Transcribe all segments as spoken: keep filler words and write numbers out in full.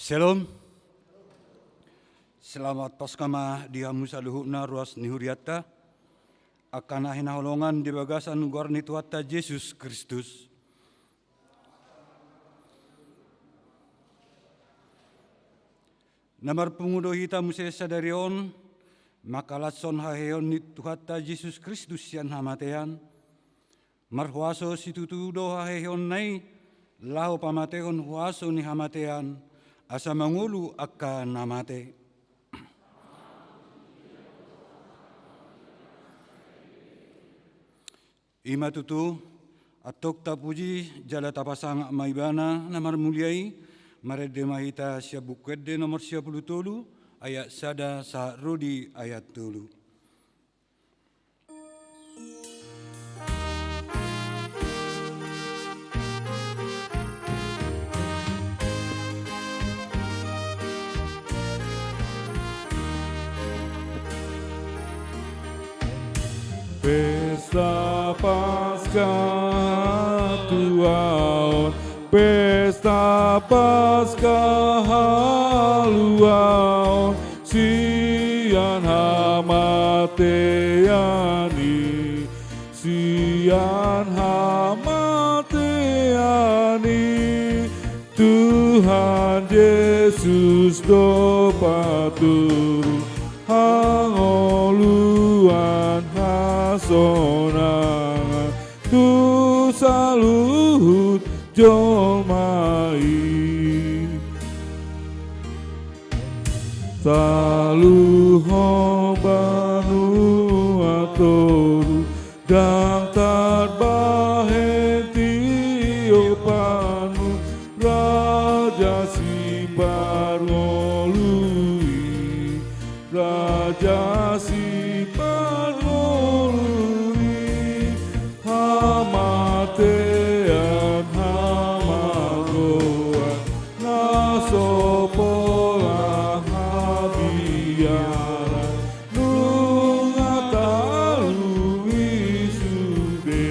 Shalom. Selamat Paskah ma di hamu saluhutna ruas ni hurianta. Angka na hinaholongan di bagasan goar ni Tuhanta Jesus Kristus. Na marpungu do hita muse sadari on, mangkalashon haheheon ni Tuhanta Jesus Kristus sian hamatean. Marhuaso situtu do haheheonna i, laho pamatehon huaso ni hamatean, asa mangolu angka na mate. I ma tutu, antong tapuji jala tapasangap ma Ibana na marmulia i. Marende ma hita sian Buku Ende nomor sia pulu tolu, ayat sada sahat ro di ayat tolu. Pesta Paskah tuaon, pesta Paskah haluaon, sian hamatean i, sian hamatean i, Tuhan Jesus do patoru hangoluan hasonangan tu saluhut jolma i. Taluhon banua toru, ndang tarbahen tiopanmu, Raja Siparngolu i, Raja Siparngolu i. Hamatean, hamagoan, na so pola habiaran, nunga talu i sude.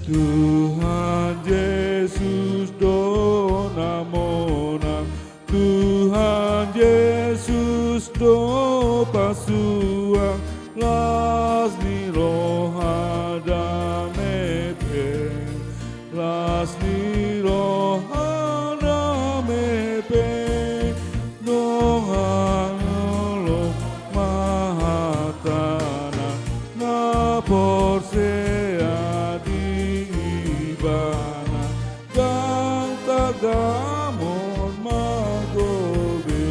Tuhan Jesus do na monang, Tuhan Jesus do pasuang, las ni roha dame pe, las ni roha dame pe, dongan holong ma hatana, na porsea di Ibana, ndang tardamot margobe.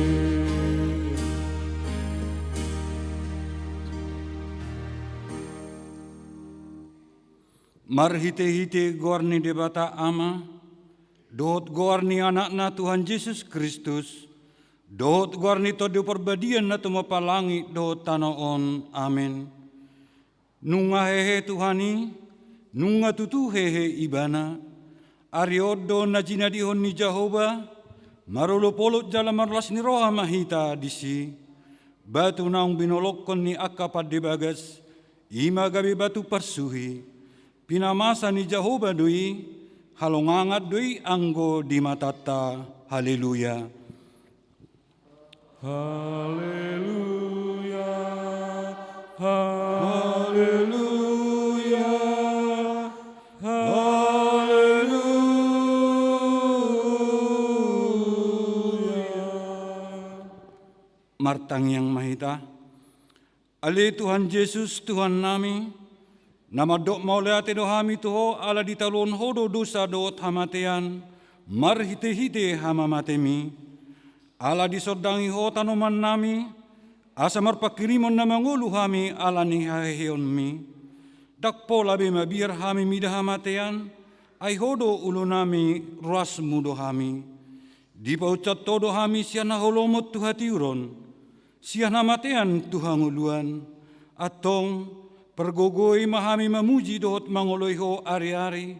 Marhitehite goar ni Debata Ama, dohot goar ni Anakna Tuhan Jesus Kristus, dohot goar ni Tondi Parbadia na tumompa langit dohot tano on. Amen. Nunga hehe Tuhan i, nunga tutu hehe Ibana. Ari on do na jinadihon ni Jahowa, marolopolop jala marlas ni roha ma hita disi. Batu naung binolongkon ni angka pande bagas, i ma gabe batu parsuhi. Pinamasa ni Jahowa do i, halongangan do i anggo di matanta. Haleluya. Haleluya, haleluya, haleluya. Martangiang ma hita. Ale Tuhan Jesus, Tuhannami, na mandok mauliate do hami tu Ho ala ditaluhon Ho do dosa dohot hamatean, marhitehite hamamatemi. Ala disondangi Ho tanomannami, asa marpanghirimon na mangolu hami ala ni haheheonmi. Ndang pola be mabiar hami mida hamatean, ai Ho do ulunami, ruasmu do hami. Dipaunsat Ho do hami sian haholomon tu hatiuron, sian hamatean tu hangoluan. Antong, pargogoi ma hami mamuji dohot mangoloi Ho ariari,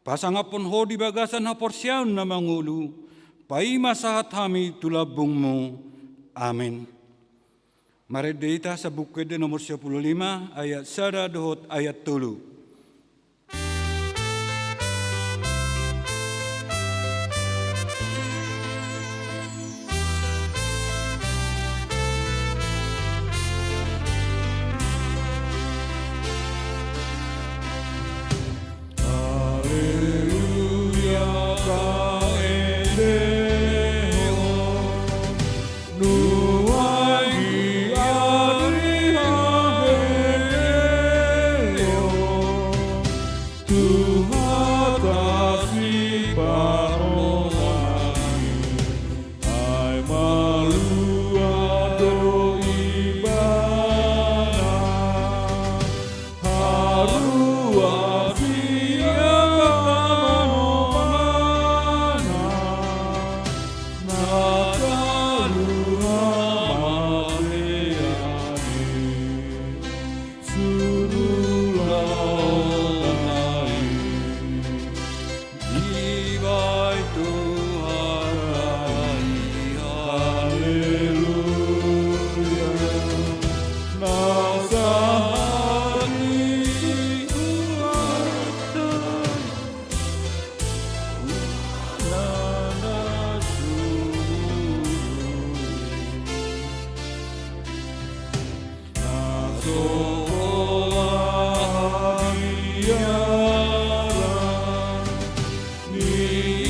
pasangaphon Ho di bagasan haporseaon na mangolu, paima sahat hami tu lambungmu. Amen. Marende hita sian Buku Ende nomor sia pulu lima, ayat sada dohot ayat tolu. Tuhanta siparhonaan i, ai malua do ibana. Haruar sian haholomana, na talu hamatean i. Suru laona i, dibahen Tuhanta i, haleluya. Na sahat ni Tuhanta i, na suru i. Na so pola habiaran ni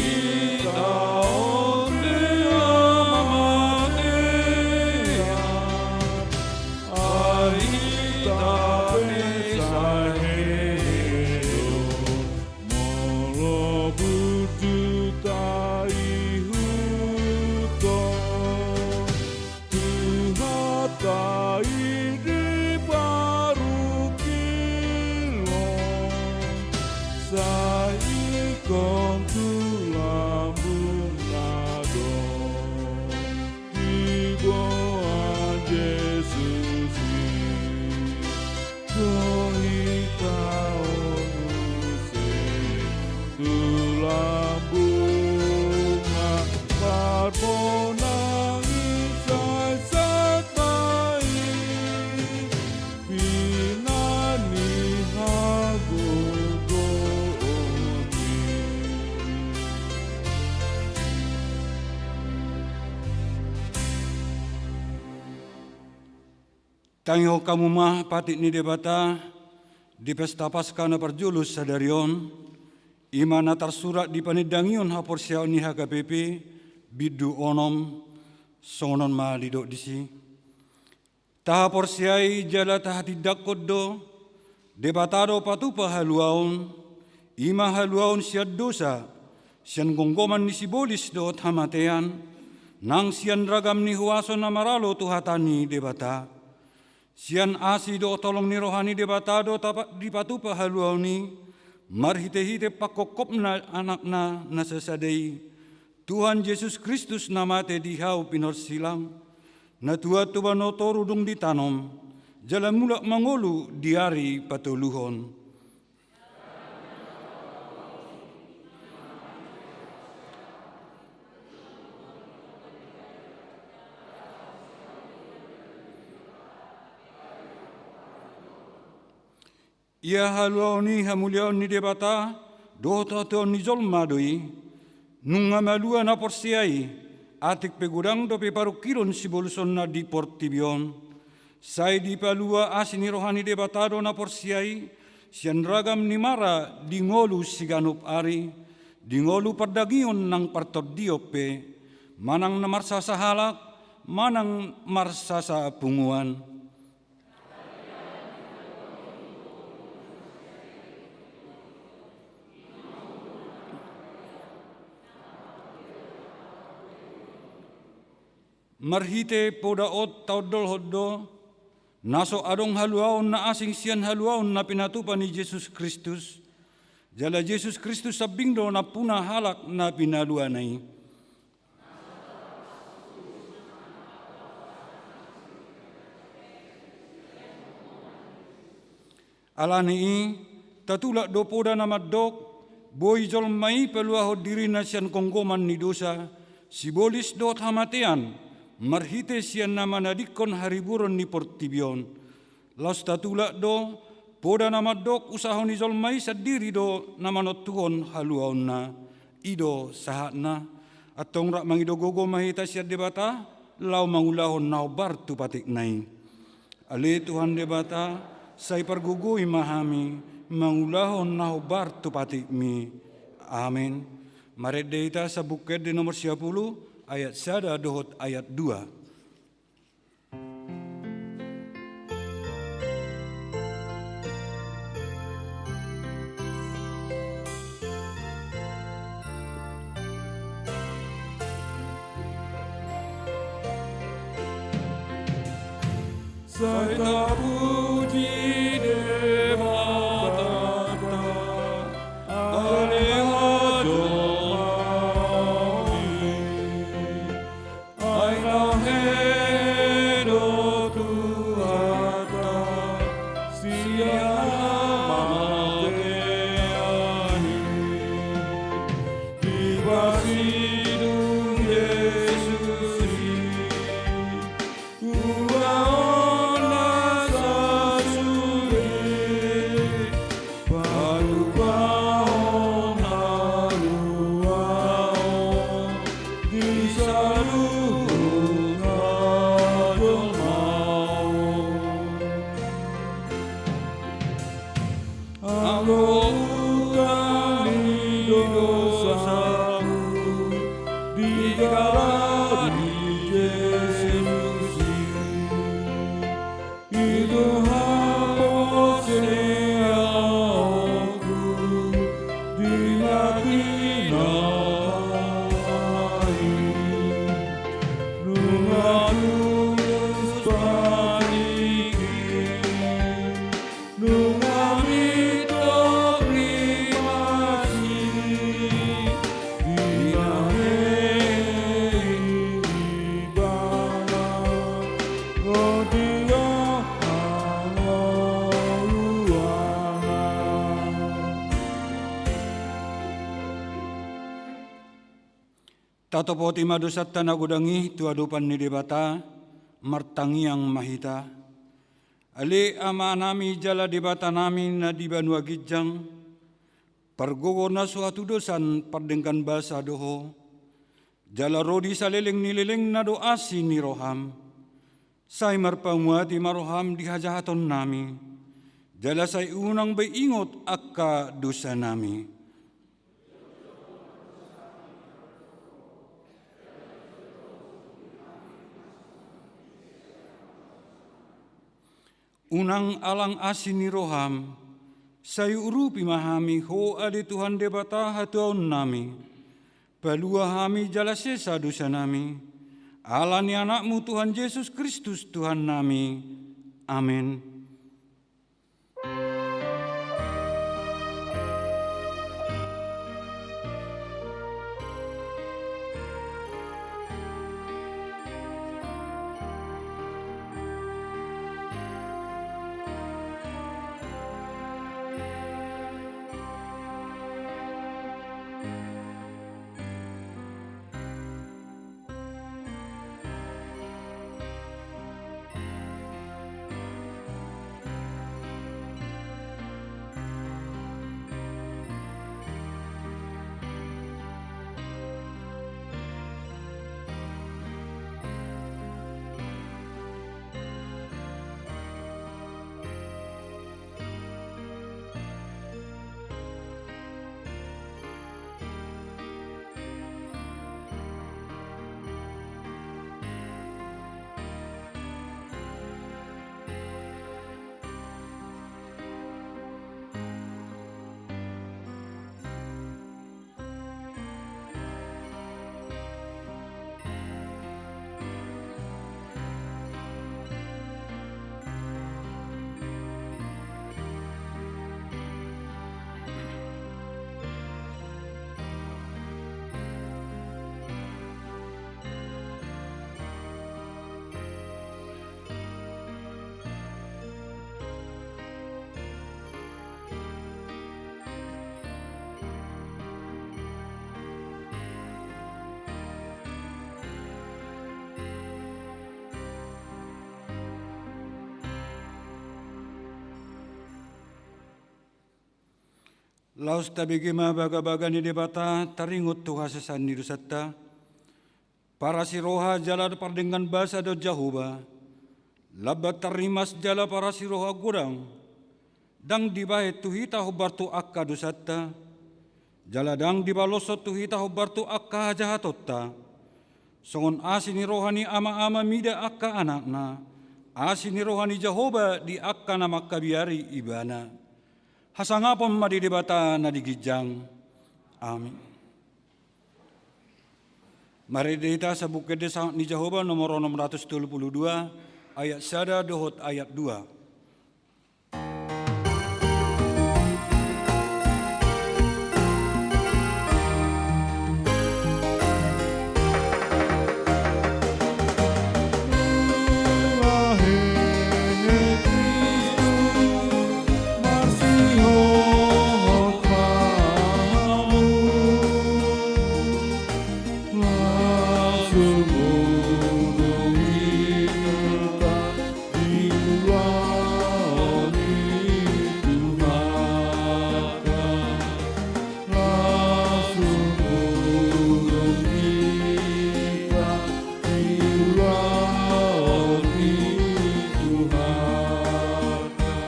hita on di hamatean, ai hita pe sai hehe do, molo burju taihuthon. Tuhanta i diparungkilhon, sai ingkon tu lambungna do diboan Jesus i. Dohot hita on muse tu lambungna, parhonaan i sai sahat ma i, pinangido hagogoon i. Tangihon hamu ma patik ni Debata di pesta Paskah na parjolo sadari on, i ma na tarsurat di panindangion haporseaon ni H K B P bindu onom, songon on ma didok disi. Tahaporseai jala tahatindangkon do, Debata do patupa haluaon, i ma haluaon sian dosa, sian gomgoman ni sibolis dohot hamatean, nang sian ragam ni huaso na maralo tu hata ni Debata. Sian asi dohot holong ni roha ni Debata do tapa-, dipatupa haluaon i, marhitehite pangkophopna Anakna na sasada i, Tuhan Jesus Kristus, na mate di hau pinorsilang, na tuat tu banua toru dung ditanom, jala mulak mangolu di ari patoluhon. Ia haluaon i hamuliaon ni Debata dohot hatuaon ni jolma do i. Nunga malua na porsea i, atik pe godang dope parungkilon sibolusonna di portibi on. Sai dipalua asi ni roha ni Debata do na porsea i sian ragam ni mara di ngolu siganup ari, di ngolu pardagingon nang partondion pe, manang na marsasahalak, manang marsasapunguan. Marhite poda on taondolhon do, na so adong haluaon na asing sian haluaon na pinatupa ni Jesus Kristus, jala Jesus Kristus sambing do nampuna halak na pinaluana i. Ala ni i, tatulak do poda na mandok, boi jolma i paluahon dirina sian gomgoman ni dosa, sibolis dohot hamatean, marhite sian na manadingkon hariburon ni portibi on. Laos tatulak do, poda na mandok usaha ni jolma i sandiri do na manontuhon haluaonna. I do sahatna. Antong rap mangido gogo ma hita sian Debata, laho mangulahon na hombar tu patikna i. Ale Tuhan Debata, sai pargogoi ma hami mangulahon na hombar tu patikmi. Amen. Marende hita Sambung Ende nomor sia pulu, ayat sada dohot ayat dua. Sai tapuji Debatanta, ale hajolmaon i. Ai na hehe do Tuhanta sian hamatean i. Dipasidung Jesus i ulaon na sasuli, patupahon haluaon di saluhut hajolmaon. Anggo utang ni dosahu digalari Jesus i. I do haposeonku di na hinahi. Nunga tulus patik i, nunga mintor rimas i, di na hehe ibana ro di hangoluanna. Tatopoti ma dosanta na godang i tu adopan ni Debata. Martangiang ma hita. Ale Amanami jala Debatanami na di banua ginjang, pargogo na so hatudosan pardenggan basa do Ho, jala ro di saleleng ni lelengna do asi ni roham. Sai marpanguati ma roham di hajahatonnami, jala sai unang be ingot angka dosanami. Unang alang asi ni roham, sai urupi ma hami Ho ale Tuhan Debata hatuaonnami. Palua hami jala sesa dosanami, ala ni AnakMu Tuhan Jesus Kristus Tuhannami. Amen. Laos tabege ma bagabaga ni Debata taringot tu hasesaan ni dosanta. Parasi roha jala pardenggan basa do Jahowa. Lambat tarrimas jala parasi roha godang. Ndang dibahen tu hita hombar tu angka dosanta, jala ndang dibaloshon tu hita hombar tu angka hajahatonta. Songon asi ni roha ni ama-ama mida angka anakna, asi ni roha ni Jahowa di angka na mangkabiari ibana. Hasangapon ma di Debata na di ginjang. Amin. Marende hita Sambung Ende Sangap ni Jahowa nomor onom ratus tolu pulu dua. ayat sada dohot ayat dua.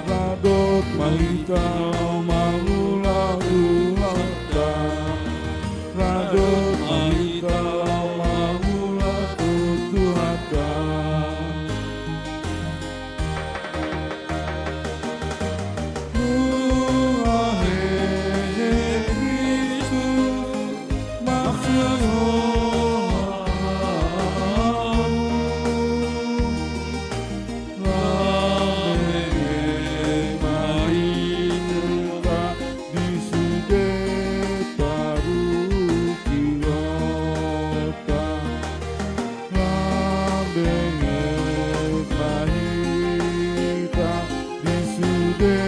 Rap dohot hita mangula tu Tuhanta. Rap dohot hita mangula tu Tuhanta. Nunga hehe Kristus masihohot. Lam benget ma hita di sude parungkilonta. Lam benget ma hita di sude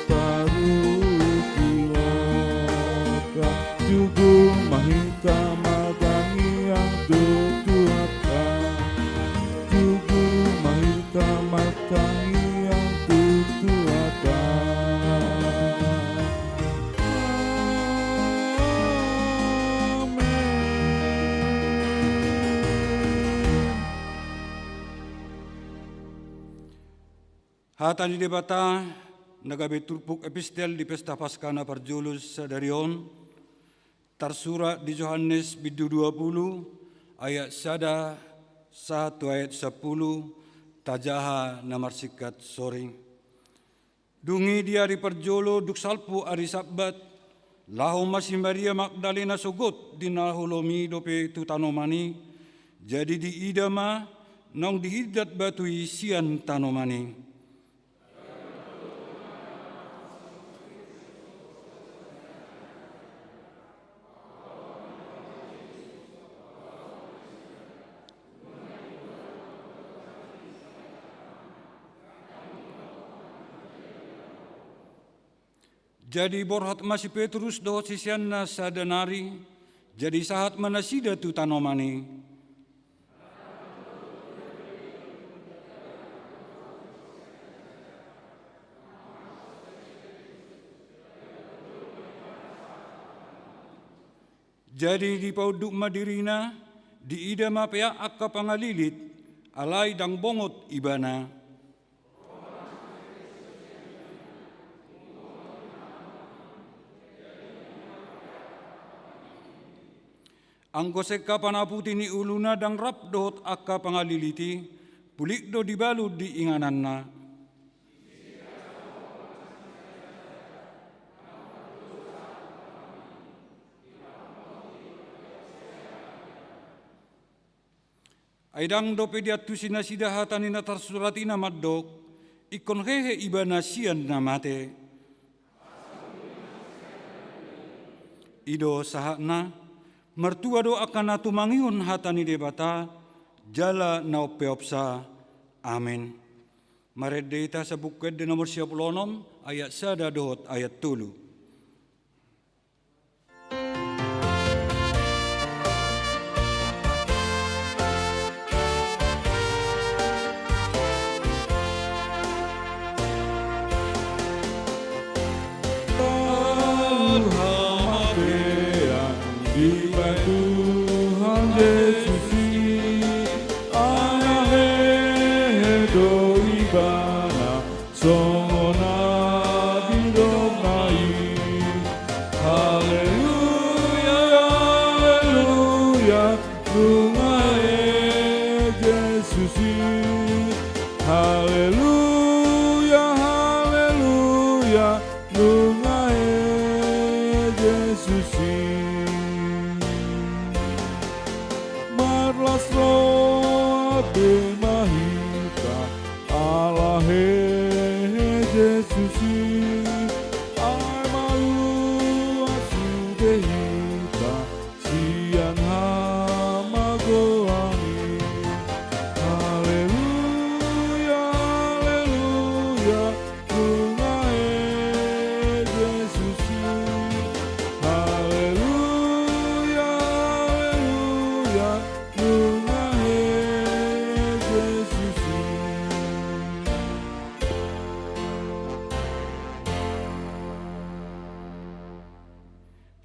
parungkilonta. Tubu ma hita martangiang tu Tuhanta. Tubu ma hita martangiang tu Tuhanta. Amen. Hata ni Debata na gabe turpuk epistel di Pesta Paska na parjolo sadari on, tarsurat di Johannes bindu dua pulu, ayat sada sahat tu ayat sampulu, tajaha na marsingkat sori. Dung i di ari parjolo, dung salpu ari Sabbat, laho ma si Maria Magdalena sogot di na holom i dope tu tanoman i, jadi diida ma naung dihindat batu i sian tanoman i. Jadi borhat ma si Petrus dohot siseanna sada nari, jadi sahat ma nasida tu tanoman i. Jadi dipaunduk ma dirina, diida ma peak angka pangalilit, alai ndang bongot ibana. Anggo sengka panaputi ni uluna ndang rap dohot angka pangalilit i, pulik do dibalu di ingananna. Ai ndang dope diantusi nasida hata ni na tarsurat i na mandok, ingkon hehe ibana sian na mate. I do sahatna, martua do angka na tumangihon hata ni Debata, jala na umpeopsa. Amen. Marende hita sian Buku Ende nomor sia pulu onom, ayat sada dohot ayat tolu. Taluhamatean dibahen Tuhan Jesus i, ai na hehe do ibana songon na nidokna i. Haleluya, haleluya, nunga hehe Jesus i. Haleluya, haleluya, nunga hehe Jesus i. Marlas roha be ma hita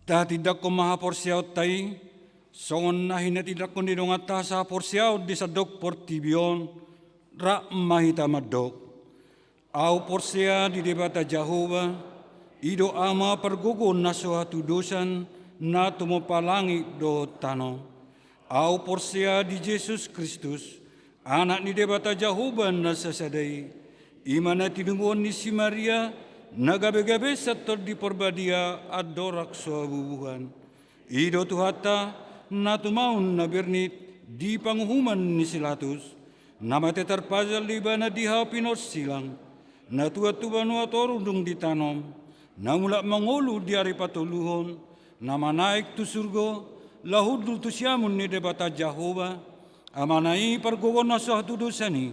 Tahatindangkon ma haporseaonta i, songon na hinatindangkon ni donganta haporseaon di sandok portibi on, rap ma hita mandok. Ahu porsea di Debata Jahowa, i do Ama pargogo na so hatudosan, na tumompa langit dohot tano. Ahu porsea di Jesus Kristus, Anak ni Debata Jahowa na sasada i, i ma na tinumuon ni si Maria, na gabe-gabe sian Tondi Porbadia andorang so habubuhan. I do Tuhanta, na tumaon na bernit di panguhuman ni si Latus, na mate tarpajal do Ibana di hau pinarsilang, na tuat tu banua toru dung ditanom, na mulak mangolu di ari patoluhon, na manaek tu surgo, laho hundul tu siamun ni Debata Jahowa, Amana i pargogo na so hatudosan i,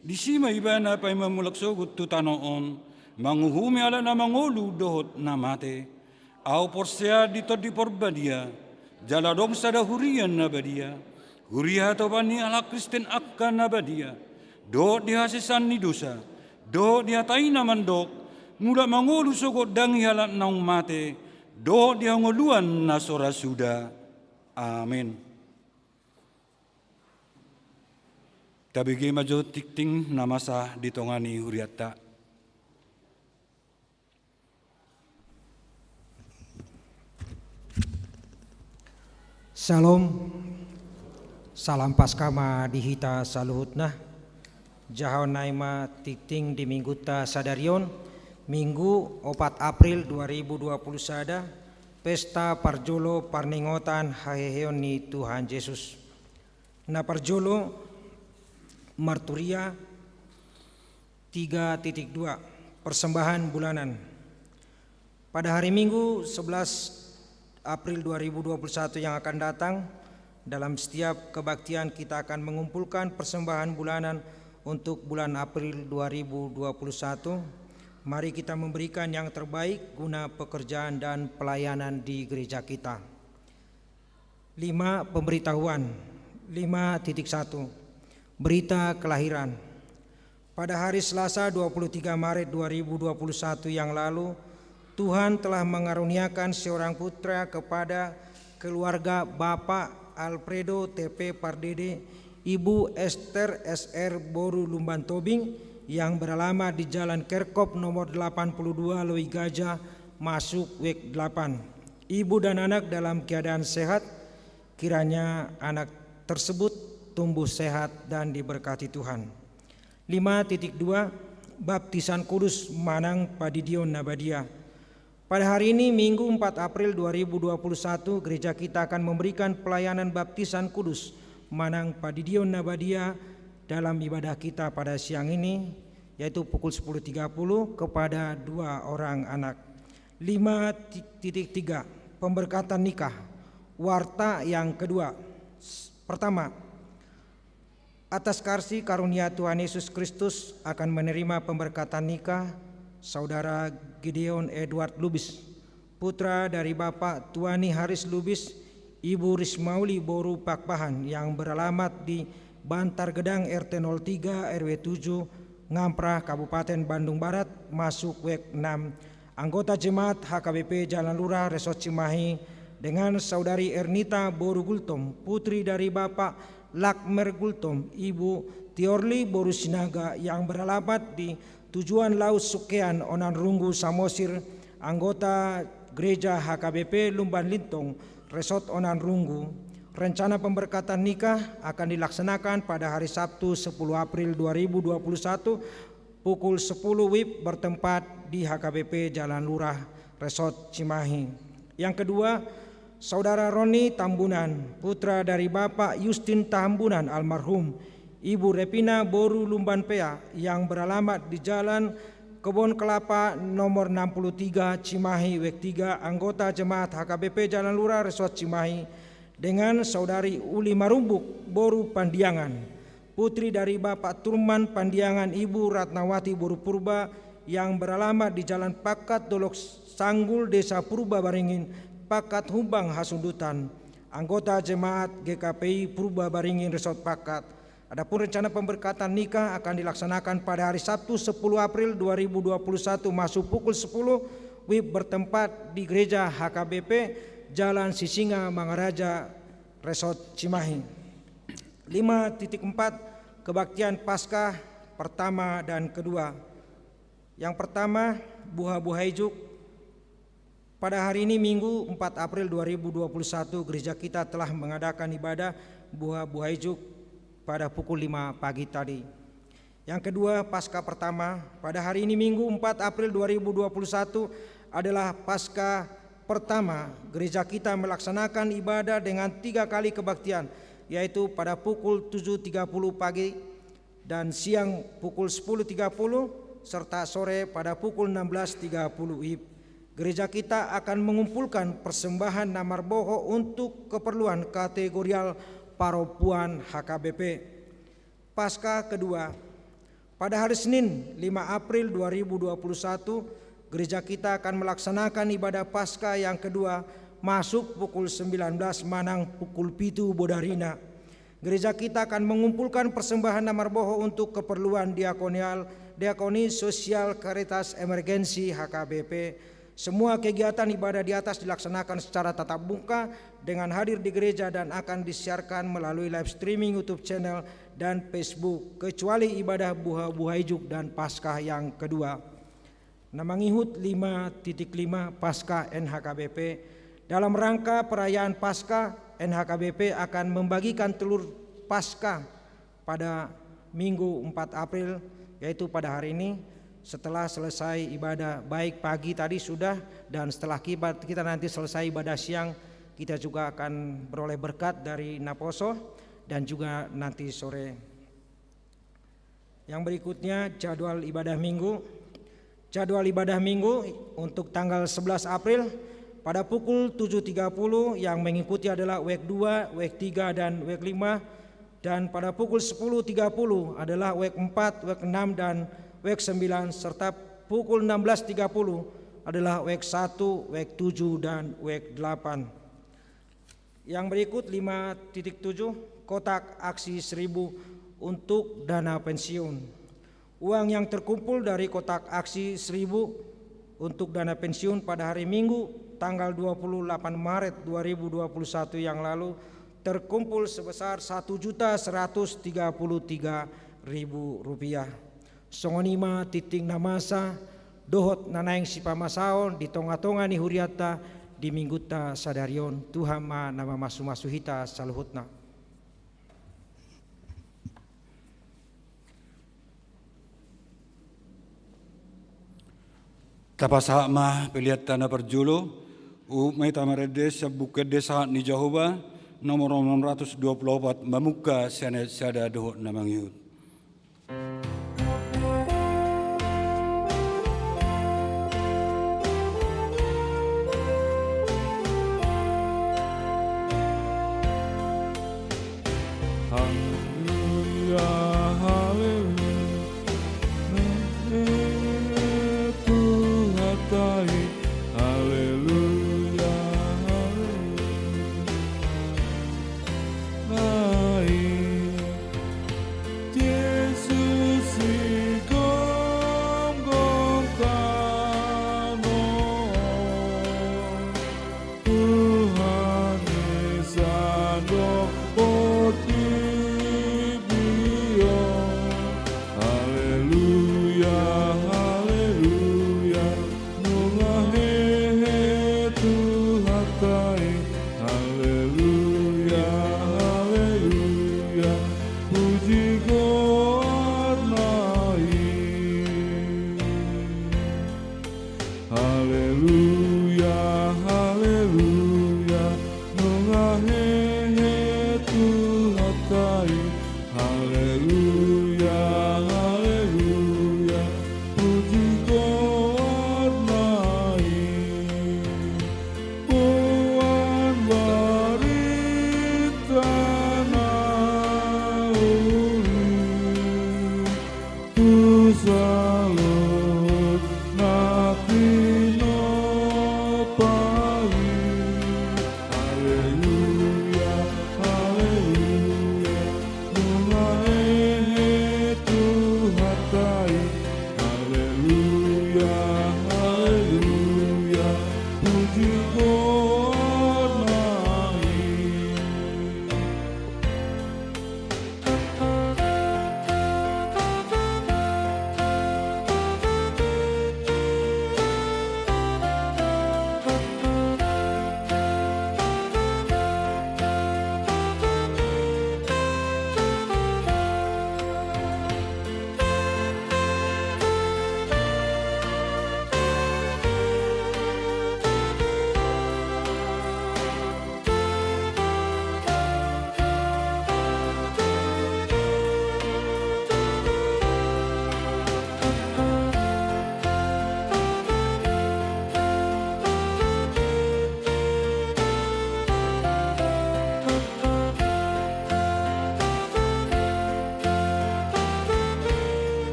disi ma Ibana paima mulak sogot tu tano on, manguhumi halak na mangolu dohot na mate. Ahu porsea di Tondi Porbadia, jala adong sada huria na badia, huria hatopan ni halak Kristen angka na badia, dohot di hasesaan ni dosa, dohot di hata i na mandok, mulak mangolu sogot dang i halak naung mate, dohot di hangoluan na so ra suda. Amen. Tabege ma jo tingting na masa di tonga ni hurianta. Syalom. Salam Paskah ma di hita saluhutna. Jahaon nai ma tingting di minggunta sadari on, Minggu opat April dua ribu dua puluh sada, pesta parjolo parningotan haheheon ni Tuhan Jesus. Na parjolo, Marturia tiga titik dua, persembahan bulanan. Pada hari Minggu sebelas April dua ribu dua puluh satu yang akan datang, dalam setiap kebaktian kita akan mengumpulkan persembahan bulanan untuk bulan April dua ribu dua puluh satu. Mari kita memberikan yang terbaik guna pekerjaan dan pelayanan di gereja kita. Lima, pemberitahuan. Lima titik satu, berita kelahiran. Pada hari Selasa dua puluh tiga Maret dua ribu dua puluh satu yang lalu, Tuhan telah mengaruniakan seorang putra kepada keluarga Bapak Alfredo T P Pardede, Ibu Esther S R boru Lumban Tobing, yang beralamat di Jalan Kerkop nomor delapan puluh dua Loi Gaja, masuk wek delapan. Ibu dan anak dalam keadaan sehat, kiranya anak tersebut tumbuh sehat dan diberkati Tuhan. Lima titik dua, baptisan kudus manang padidion na badia. Pada hari ini, Minggu empat April dua ribu dua puluh satu, gereja kita akan memberikan pelayanan baptisan kudus manang padidion na badia dalam ibadah kita pada siang ini, yaitu pukul sepuluh tiga puluh kepada dua orang anak. Lima titik tiga, pemberkatan nikah. Warta yang kedua. S-, pertama, atas kasih karunia Tuhan Yesus Kristus akan menerima pemberkatan nikah Saudara Gideon Edward Lubis, putra dari Bapak Tuani Haris Lubis, Ibu Rismauli boru Pakpahan, yang beralamat di Bantar Gedang, R T nol tiga, R W tujuh, Ngamprah, Kabupaten Bandung Barat, masuk wek enam. Anggota jemaat H K B P Jalan Lurah, Resort Cimahi, dengan Saudari Ernita boru Gultom, putri dari Bapak Lakmer Gultom, Ibu Tiorli boru Sinaga, yang beralamat di Tujuan Laut Sukean, Onan Runggu, Samosir, anggota Gereja H K B P Lumban Lintong, Resort Onan Runggu. Rencana pemberkatan nikah akan dilaksanakan pada hari Sabtu, sepuluh April dua ribu dua puluh satu, pukul sepuluh wib, bertempat di H K B P Jalan Lurah, Resort Cimahi. Yang kedua, Saudara Roni Tambunan, putra dari Bapak Yustin Tambunan almarhum, Ibu Repina boru Lumban Pea, yang beralamat di Jalan Kebon Kelapa nomor enam puluh tiga, Cimahi, wek tiga, anggota jemaat H K B P Jalan Lurah, Resort Cimahi, dengan Saudari Uli Marumbuk boru Pandiangan, putri dari Bapak Turman Pandiangan, Ibu Ratnawati boru Purba, yang beralamat di Jalan Pakat, Dolok Sanggul, Desa Purba Baringin, Pakat, Humbang Hasundutan, anggota jemaat G K P I Purba Baringin, Resort Pakat. Adapun rencana pemberkatan nikah akan dilaksanakan pada hari Sabtu, sepuluh April dua ribu dua puluh satu, masuk pukul sepuluh wib, bertempat di Gereja H K B P Jalan Sisingamangaraja, Resort Cimahi. Lima titik empat, kebaktian Paskah pertama dan kedua. Yang pertama, Buha Buhaijuk. Pada hari ini, Minggu, empat April dua ribu dua puluh satu, gereja kita telah mengadakan ibadah Buha Buhaijuk pada pukul lima pagi tadi. Yang kedua, Paskah pertama. Pada hari ini, Minggu, empat April dua ribu dua puluh satu, adalah Paskah pertama. Gereja kita melaksanakan ibadah dengan tiga kali kebaktian, yaitu pada pukul tujuh tiga puluh pagi dan siang pukul sepuluh tiga puluh, serta sore pada pukul enam belas tiga puluh wib. Gereja kita akan mengumpulkan persembahan na marboho untuk keperluan kategorial parompuan H K B P. Paskah kedua. Pada hari Senin, lima April dua ribu dua puluh satu, gereja kita akan melaksanakan ibadah Paskah yang kedua, masuk pukul sembilan belas manang pukul pitu bodarina. Gereja kita akan mengumpulkan persembahan na marboho untuk keperluan diakonial, diakoni sosial Caritas Emergency H K B P. Semua kegiatan ibadah di atas dilaksanakan secara tatap muka dengan hadir di gereja dan akan disiarkan melalui live streaming YouTube channel dan Facebook, kecuali ibadah Buha Buhaijuk dan Paskah yang kedua. Na mangihut lima titik lima, Paskah N H K B P. Dalam rangka perayaan Paskah, N H K B P akan membagikan telur Paskah pada Minggu empat April, yaitu pada hari ini, setelah selesai ibadah, baik pagi tadi sudah, dan setelah kiba-, kita nanti selesai ibadah siang, kita juga akan beroleh berkat dari naposo, dan juga nanti sore. Yang berikutnya, jadwal ibadah Minggu. Jadwal ibadah Minggu untuk tanggal sebelas April, pada pukul tujuh tiga puluh, yang mengikuti adalah wek dua, wek tiga, dan wek lima, dan pada pukul sepuluh tiga puluh adalah wek empat, wek enam, dan wek sembilan, serta pukul enam belas tiga puluh adalah wek satu, wek tujuh, dan wek delapan. Yang berikut, lima titik tujuh, kotak aksi seribu untuk dana pensiun. Uang yang terkumpul dari kotak aksi seribu untuk dana pensiun pada hari Minggu, tanggal dua puluh delapan Maret dua ribu dua puluh satu yang lalu, terkumpul sebesar satu juta seratus tiga puluh tiga ribu rupiah. Songon i ma tingting na masa dohot na naeng sipamasaon di tonga-tonga ni hurianta di Minggunta sadari on. Tuhan ma na mamasu-masu hita saluhutna. Tapasahat ma peleanta na parjolo. Huhut ma hita marende sian Buku Ende Sahat ni Jahowa, nomor onom ratus dua puluh opat, mamungka sian ayat sada dohot na mangihut. Haleluya, haleluya, Tuhanta i, haleluya, haleluya. Ai Jesus i gomgom tano, Tuhan i sandok portibi on. Haleluya, haleluya, nunga hehe Tuhanta i. Haleluya, haleluya, puji goarna i. Haleluya, haleluya, nunga hehe Tuhanta i. Haleluya, haleluya, puji goarna i. Boan barita na uli tu saluhut na pinompar i. Haleluya, haleluya, nunga hehe Tuhanta i. Haleluya, haleluya, puji goar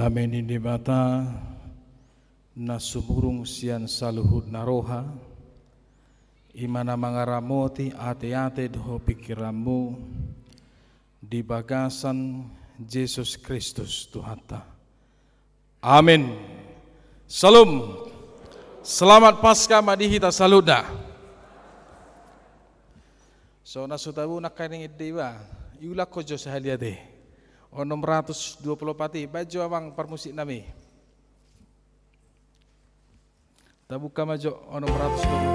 Dame ni Debata na sumurung sian saluhutna roha, i ma na mangaramoti ateate dohot pingkiranmu di bagasan Jesus Kristus Tuhanta. Amin. Syalom. Selamat Paskah ma di hita saluhutna. So na so tabo nangkaning ende iba. Iulak ho jo sahali ate. Onom ratus dua puluh opat i, baen jo amang parmusiknami. Tabuka ma jo onom ratus dua puluh.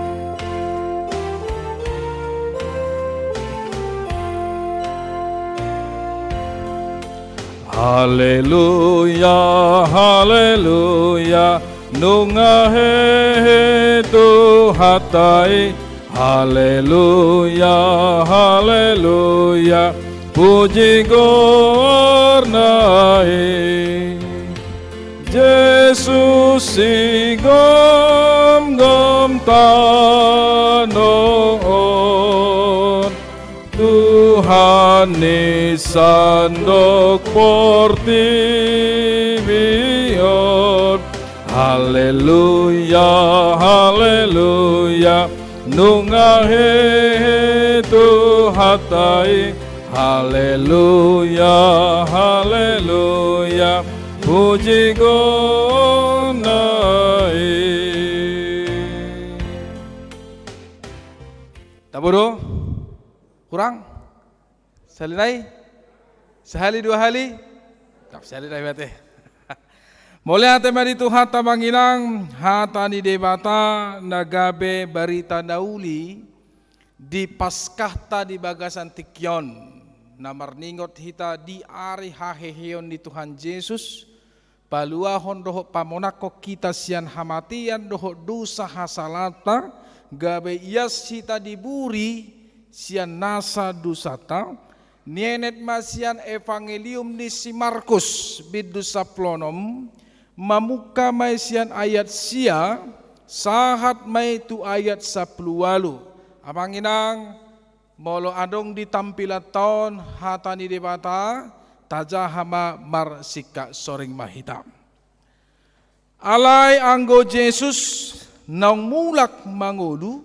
Haleluya, haleluya, nunga hehe Tuhanta i. Haleluya, haleluya, puji goarna i. Jesus sigomgom tano on, Tuhan ni sandok portibi on. Haleluya, haleluya, nunga hehe Tuhanta i. Haleluya, haleluya, puji goarna i. Tabo do? Kurang? Sahali nai? Sahali dua hali? Tap sahali nai mate. Mauliate ma di Tuhanta amang inang, hata ni Debata na gabe barita na uli di Paskahta di bagasan tingki on, na marningot hita di ari haheheon ni Tuhan Jesus, paluahon dohot pamonangkon hita sian hamatean dohot dosa hasalaanta, gabe ias hita diburi sian nasa dosanta. Nienet ma sian Evangelium ni si Markus, bindu sampulu onom, mamungka ma i sian ayat sia, sahat ma i tu ayat sampulu ualu. Amang inang, molo adong di tampilanta on hata ni Debata, tajaha ma marsingkat soring ma hita. Alai anggo Jesus naung mulak mangolu,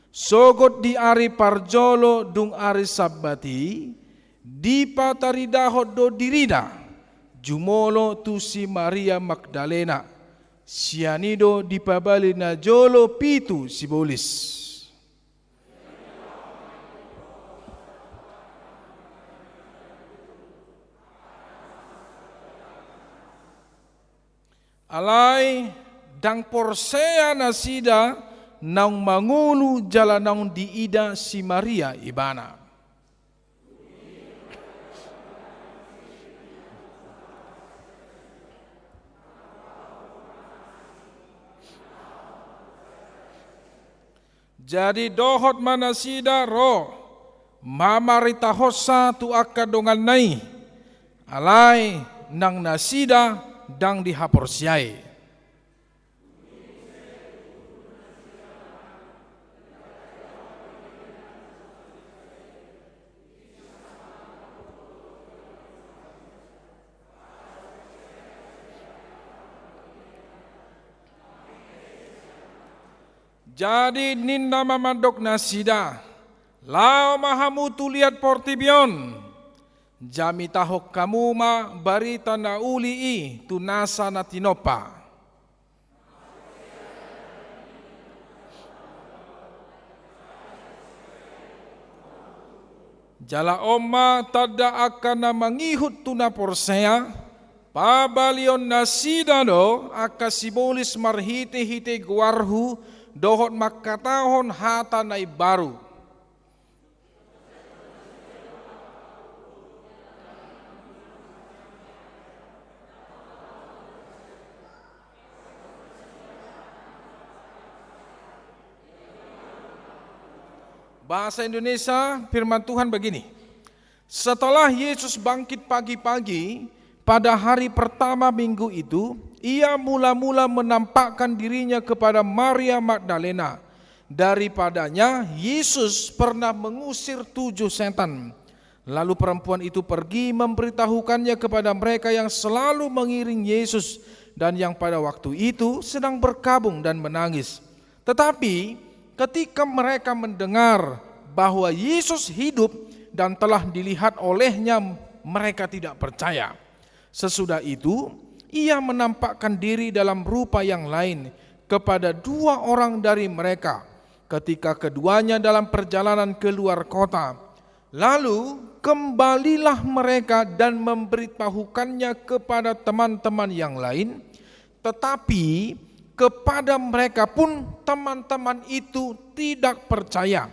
sogot di ari parjolo dung ari Sabbat i, dipataridahon do dirina, jumolo tu si Maria Magdalena, sian i do dipabali najolo pitu sibolis. Alai ndang porsea nasida naung mangolu jala naung diida si Maria ibana. Jadi dohot ma nasida ro mamaritahonsa tu angka donganna i, alai nang nasida ndang dihaporseai. Jadi ninna ma mandok nasida, laho ma hamu tu liat portibi on, jamitahon hamu ma barita na uli i tu nasa na tinompa. Jala on ma tanda angka na mangihut tu na porsea, pabalion nasida do angka sibolis marhitehite goarhu dohot mangkatahon hata na imbaru. Bahasa Indonesia, firman Tuhan begini, setelah Yesus bangkit pagi-pagi, pada hari pertama minggu itu, ia mula-mula menampakkan dirinya kepada Maria Magdalena. Daripadanya, Yesus pernah mengusir tujuh setan. Lalu perempuan itu pergi memberitahukannya kepada mereka yang selalu mengiring Yesus dan yang pada waktu itu sedang berkabung dan menangis. Tetapi ketika mereka mendengar bahwa Yesus hidup dan telah dilihat olehnya, mereka tidak percaya. Sesudah itu, ia menampakkan diri dalam rupa yang lain kepada dua orang dari mereka, ketika keduanya dalam perjalanan ke luar kota. Lalu kembalilah mereka dan memberitahukannya kepada teman-teman yang lain, tetapi kepada mereka pun teman-teman itu tidak percaya.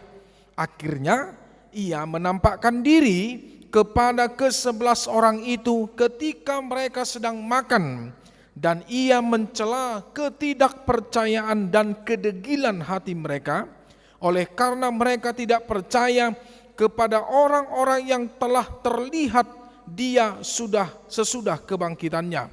Akhirnya, ia menampakkan diri kepada kesebelas orang itu ketika mereka sedang makan, dan ia mencela ketidakpercayaan dan kedegilan hati mereka, oleh karena mereka tidak percaya kepada orang-orang yang telah terlihat dia sudah sesudah kebangkitannya.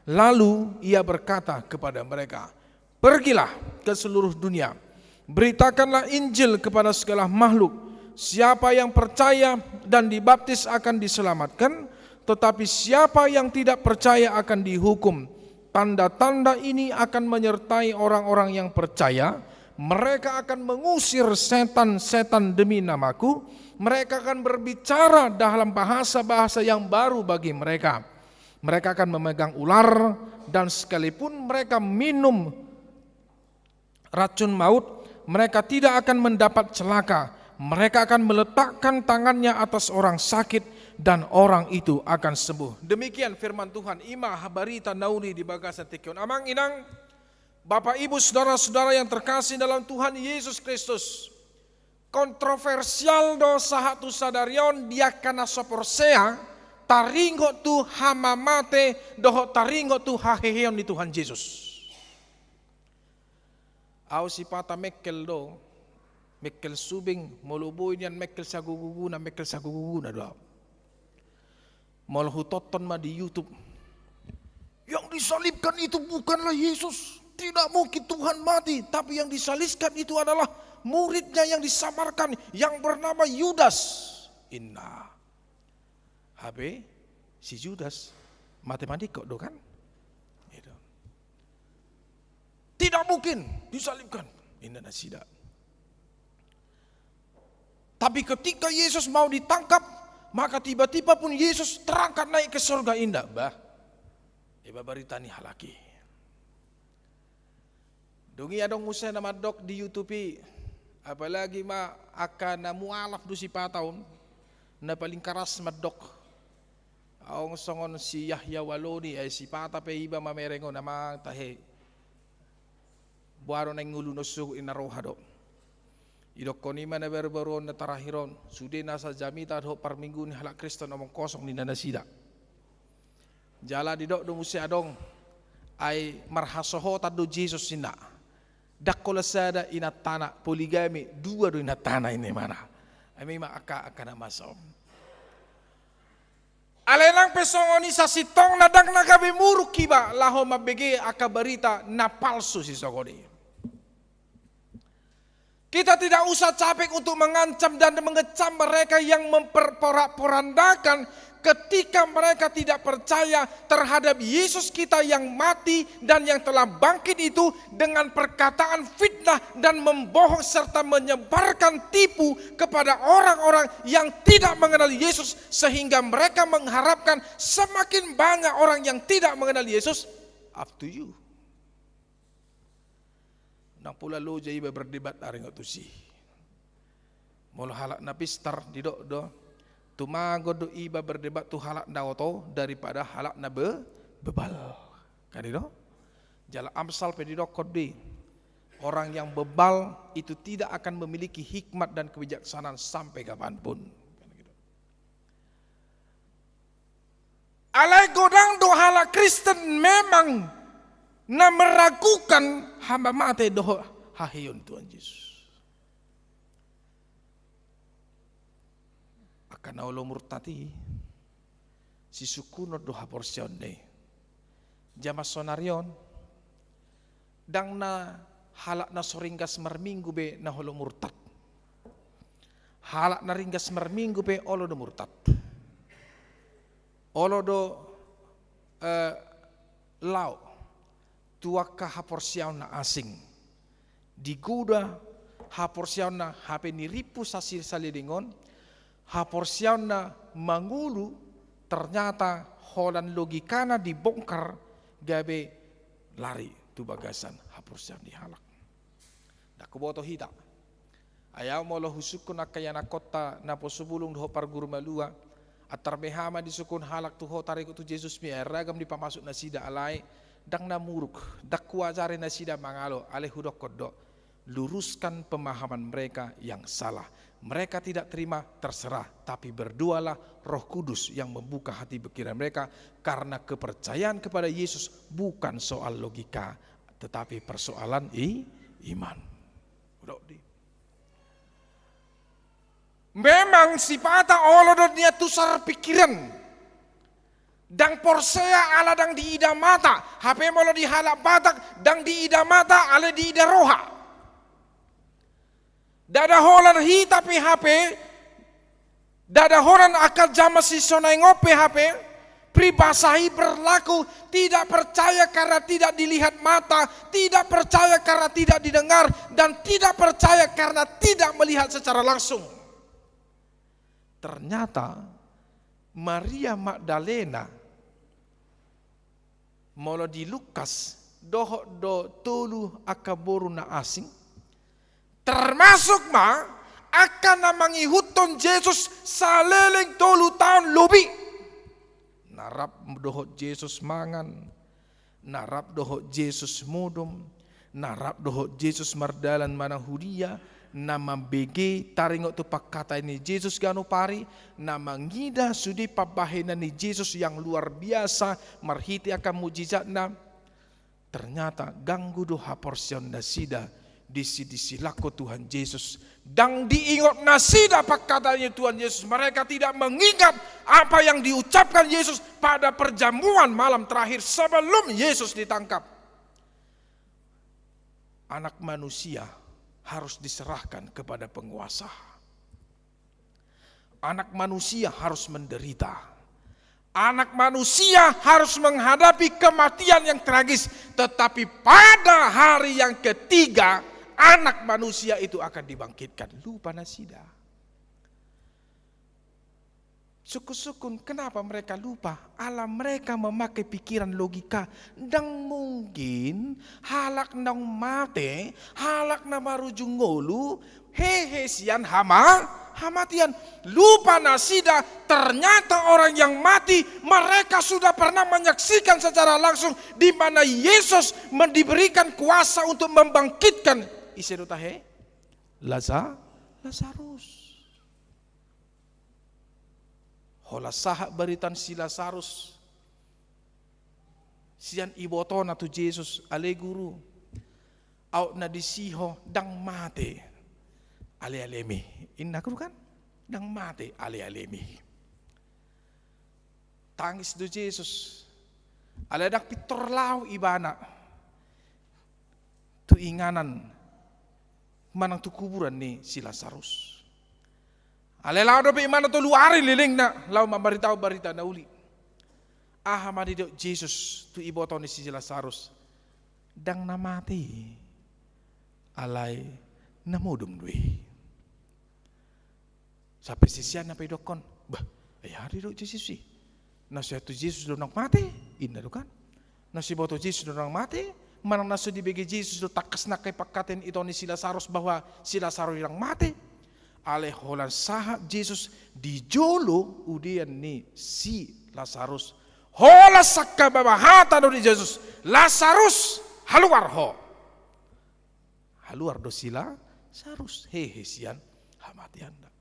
Lalu ia berkata kepada mereka, "Pergilah ke seluruh dunia, beritakanlah Injil kepada segala makhluk. Siapa yang percaya dan dibaptis akan diselamatkan, tetapi siapa yang tidak percaya akan dihukum. Tanda-tanda ini akan menyertai orang-orang yang percaya. Mereka akan mengusir setan-setan demi namaku. Mereka akan berbicara dalam bahasa-bahasa yang baru bagi mereka. Mereka akan memegang ular, dan sekalipun mereka minum racun maut, mereka tidak akan mendapat celaka. Mereka akan meletakkan tangannya atas orang sakit, dan orang itu akan sembuh." Demikian firman Tuhan. I ma barita na uli di bagasan tingki on. Amang inang, Bapak Ibu, saudara-saudara yang terkasih dalam Tuhan Yesus Kristus, kontroversial do sahat tu sadari on di angka na so porsea taringot tu hamamate dohot taringot tu haheheon ni Tuhan Jesus. Ahu sipata mengkel do, mengkel subing, molo boi nian mengkel saguguguna, mengkel saguguguna do ahu. Molo hutonton ma di YouTube, "Yang disalibkan itu bukanlah Yesus. Tidak mungkin Tuhan mati, tapi yang disalibkan itu adalah muridnya yang disamarkan, yang bernama Yudas," inna. Hape si Judas mate maningkok do kan? Gitu. "Tidak mungkin disalibkan," inna nasida. Tapi ketika Yesus mau ditangkap, maka tiba-tiba pun Yesus terangkat naik ke surga, inna. Bah, iba barita ni halak i. Dung i adong muse na mandok di YouTube i, apalagi ma angka na mualaf do sipata on, na paling karas mandok. Adong songon si Yahya Waloni, ai sipata pe iba mamereng on, amang tahe. Boha do naeng ngolu na sogot i, na roha do. Didokkon i ma na baru-baru on, na tarakhir on, sude nasa jamita dohot parminggu ni halak Kristen omong kosong ninna nasida. Jala didok do muse adong, ai marhasohotan do Jesus inna. Ndang holan sada inantana, poligami, dua do inantana inna imana. Ai ma i ma angka, angka na masa on. Alai nang pe songon i, sasintongna ndang na gabe muruk iba laho mambege angka barita na palsu sisongon i. Kita tidak usah capek untuk mengancam dan mengecam mereka yang memperporak-porandakan ketika mereka tidak percaya terhadap Yesus kita yang mati dan yang telah bangkit itu dengan perkataan fitnah dan membohong serta menyebarkan tipu kepada orang-orang yang tidak mengenal Yesus, sehingga mereka mengharapkan semakin banyak orang yang tidak mengenal Yesus. Up to you. Ndang pola loja iba berdebat taringot tusi. Molo halak na pistar didok do, tumagon do iba berdebat tu halak na oto daripada halak na be-, bebal. Kan i do? Jala Amsal pe didokkon do i, orang yang bebal itu tidak akan memiliki hikmat dan kebijaksanaan sampai kapanpun. Alai godang do halak Kristen memang na meragukan hamamate dohot haheheon Tuhan Jesus. Angka na olo murtad i, sisungkunon do haporseaonna i. Jaman sonari on, ndang na halak na so ringgas marminggu be na olo murtad. Halak na ringgas marminggu pe olo do murtad. Olo do, eh, lao tu angka haporseaon na asing. Digoda haporseaonna hape ni rimpu sasi saleleng on, haporseaonna mangolu, ternyata holan logikana dibongkar gabe lari tu bagasan haporseaon ni halak. Ndang huboto hita. Ai ahu molo husungkun angka ianakhonta naposo bulung dohot parguru malua, antar beha ma disungkun halak tu ho taringot tu Jesusmi, ai ragam dipamasuk nasida, alai ndang na muruk, ndang huajari nasida mangalo, alai hudokkon do, luruskan pemahaman mereka yang salah. Mereka tidak terima, terserah, tapi berdoalah, Roh Kudus yang membuka hati pikiran mereka, karena kepercayaan kepada Yesus bukan soal logika, tetapi persoalan i-, iman. Udah, di. Memang sipata olo do nian tusar pikiran. Ndang porsea ala ndang diida mata. Hape molo di halak Batak, ndang diida mata, alai diida roha. Ndada holan hita pe hape, ndada holan angka jaman sisonai on pe hape, peribahasa i berlaku, tidak percaya karena tidak dilihat mata, tidak percaya karena tidak didengar, dan tidak percaya karena tidak melihat secara langsung. Ternyata Maria Magdalena, molo di Lukas, dohot do tolu angka boru na asing, termasuk ma angka na mangihuthon Jesus saleleng tolu taon lobi. Na rap dohot Jesus mangan, na rap dohot Jesus modom, na rap dohot Jesus mardalan manang hudia, na mambege taringot tu pangkataion ni Jesus ganup ari, na mangida sude pambahenan ni Jesus yang luar biasa marhite angka mujizatna. Ternyata ganggu do haporseaon nasida disi, disilangkon Tuhan Jesus. Ndang diingot nasida pangkataion ni Tuhan Jesus. Mereka tidak mengingat apa yang diucapkan Yesus pada perjamuan malam terakhir sebelum Yesus ditangkap. Anak manusia harus diserahkan kepada penguasa. Anak manusia harus menderita. Anak manusia harus menghadapi kematian yang tragis. Tetapi pada hari yang ketiga, Anak Manusia itu akan dibangkitkan. Lupa nasida. Sungkun-sungkun, kenapa mereka lupa? Ala mereka memakai pikiran logika. Ndang mungkin halak naung mate, halak na marujung ngolu, hehe sian hama-, hamatian. Lupa nasida, ternyata orang yang mati, mereka sudah pernah menyaksikan secara langsung di mana Yesus men-, diberikan kuasa untuk membangkitkan. Ise do tahe? Laza-, Lazarus. Holan sahat barita ni si Lazarus sian ibotona tu Jesus, "Ale Guru, aut na disi ho ndang mate alealemi." Inna Guru kan? "Ndang mate alealemi." Tangis do Jesus. Alai ndang pintor laho ibana tu inganan manang tu kuburan ni si Lazarus. Alai laho dope ibana tolu ari lelengna laho mambaritahon barita na uli. Aha ma didok Jesus tu iboto ni si Lazarus? "Ndang na mate i, alai na modom do i." Sampe siseanna pe didokkon, "Bah, ai aha didok Jesus i? Na so diboto Jesus do naung mate?" Inna do kan. Na so diboto Jesus do naung mate, manang na so dibege Jesus do tangkas nangkin pangkataion ni si Lazarus bahwa si Lazarus i ndang mate. Alai holan sahat Jesus di jolo udean ni si Lazarus, holan sangkababa hata do ni Jesus, "Lazarus, haluar ho!" Haluar do si Lazarus, hehe sian hamatianna.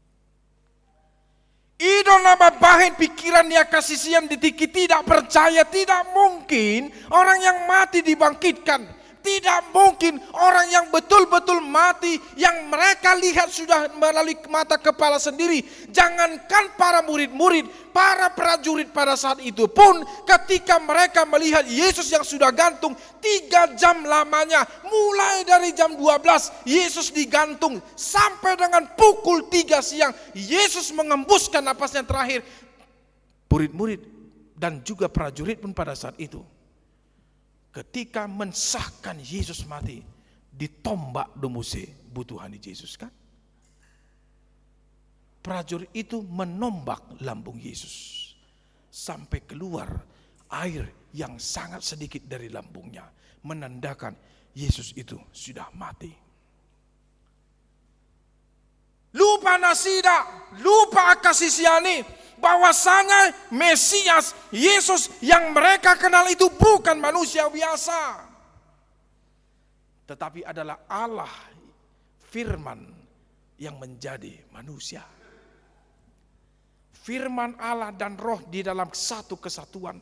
I do na mambahen pikiran ni angka sisean di tingki tidak percaya, tidak mungkin orang yang mati dibangkitkan. Tidak mungkin orang yang betul-betul mati yang mereka lihat sudah melalui mata kepala sendiri. Jangankan para murid-murid, para prajurit pada saat itu pun, ketika mereka melihat Yesus yang sudah gantung, tiga jam lamanya, mulai dari jam dua belas Yesus digantung sampai dengan pukul tiga siang, Yesus mengembuskan napasnya terakhir. Murid-murid dan juga prajurit pun pada saat itu, ketika mensahkan Yesus mati, ditombak do muse butuha ni Jesus, kan? Prajurit itu menombak lambung Yesus sampai keluar air yang sangat sedikit dari lambungnya, menandakan Yesus itu sudah mati. Lupa nasida, lupa angka sisian i, bahwasanya Mesias, Yesus yang mereka kenal itu bukan manusia biasa, tetapi adalah Allah, Firman yang menjadi manusia. Firman Allah dan Roh di dalam satu kesatuan.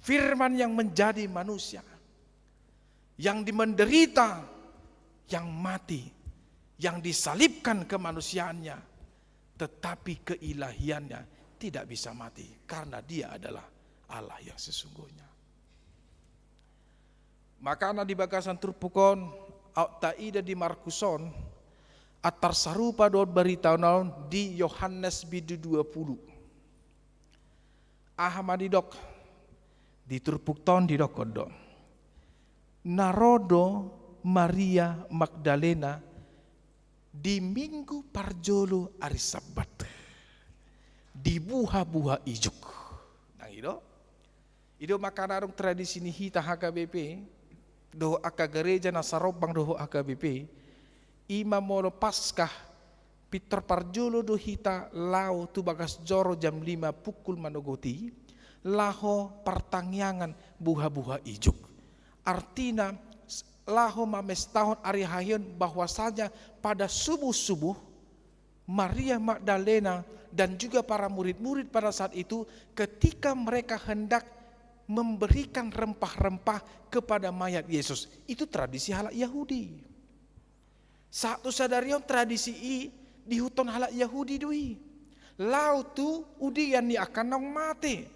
Firman yang menjadi manusia, yang di-, menderita, yang mati, yang disalibkan kemanusiaannya, tetapi keilahiannya tidak bisa mati, karena Dia adalah Allah yang sesungguhnya. Makana di bagasan turpuk on, aut taida di Markus on, antar sarupa dohot barita on di Yohanes bindu dua pulu. Aha ma didok? Di turpukta on didokkon do: Na ro do Maria Magdalena di minggu parjolo ari Sabbat, dibuha-buha ijuk. Nang i do. I do makana adong tradisi ni hita H K B P dohot angka gareja na sarombang dohot H K B P, i ma molo Paskah, pintor parjolo do hita laho tu bagas joro jam lima pungkul manogot i, laho partangiangan buha-buha ijuk. Artina, s-, laho mamestahon ari haheon, bahwasanya pada subuh-subuh, Maria Magdalena dan juga para murid-murid pada saat itu, ketika mereka hendak memberikan rempah-rempah kepada mayat Yesus. Itu tradisi halak Yahudi. Sahat tu sadari on tradisi i diihuthon halak Yahudi do i. Laho tu udean ni angka naung mate.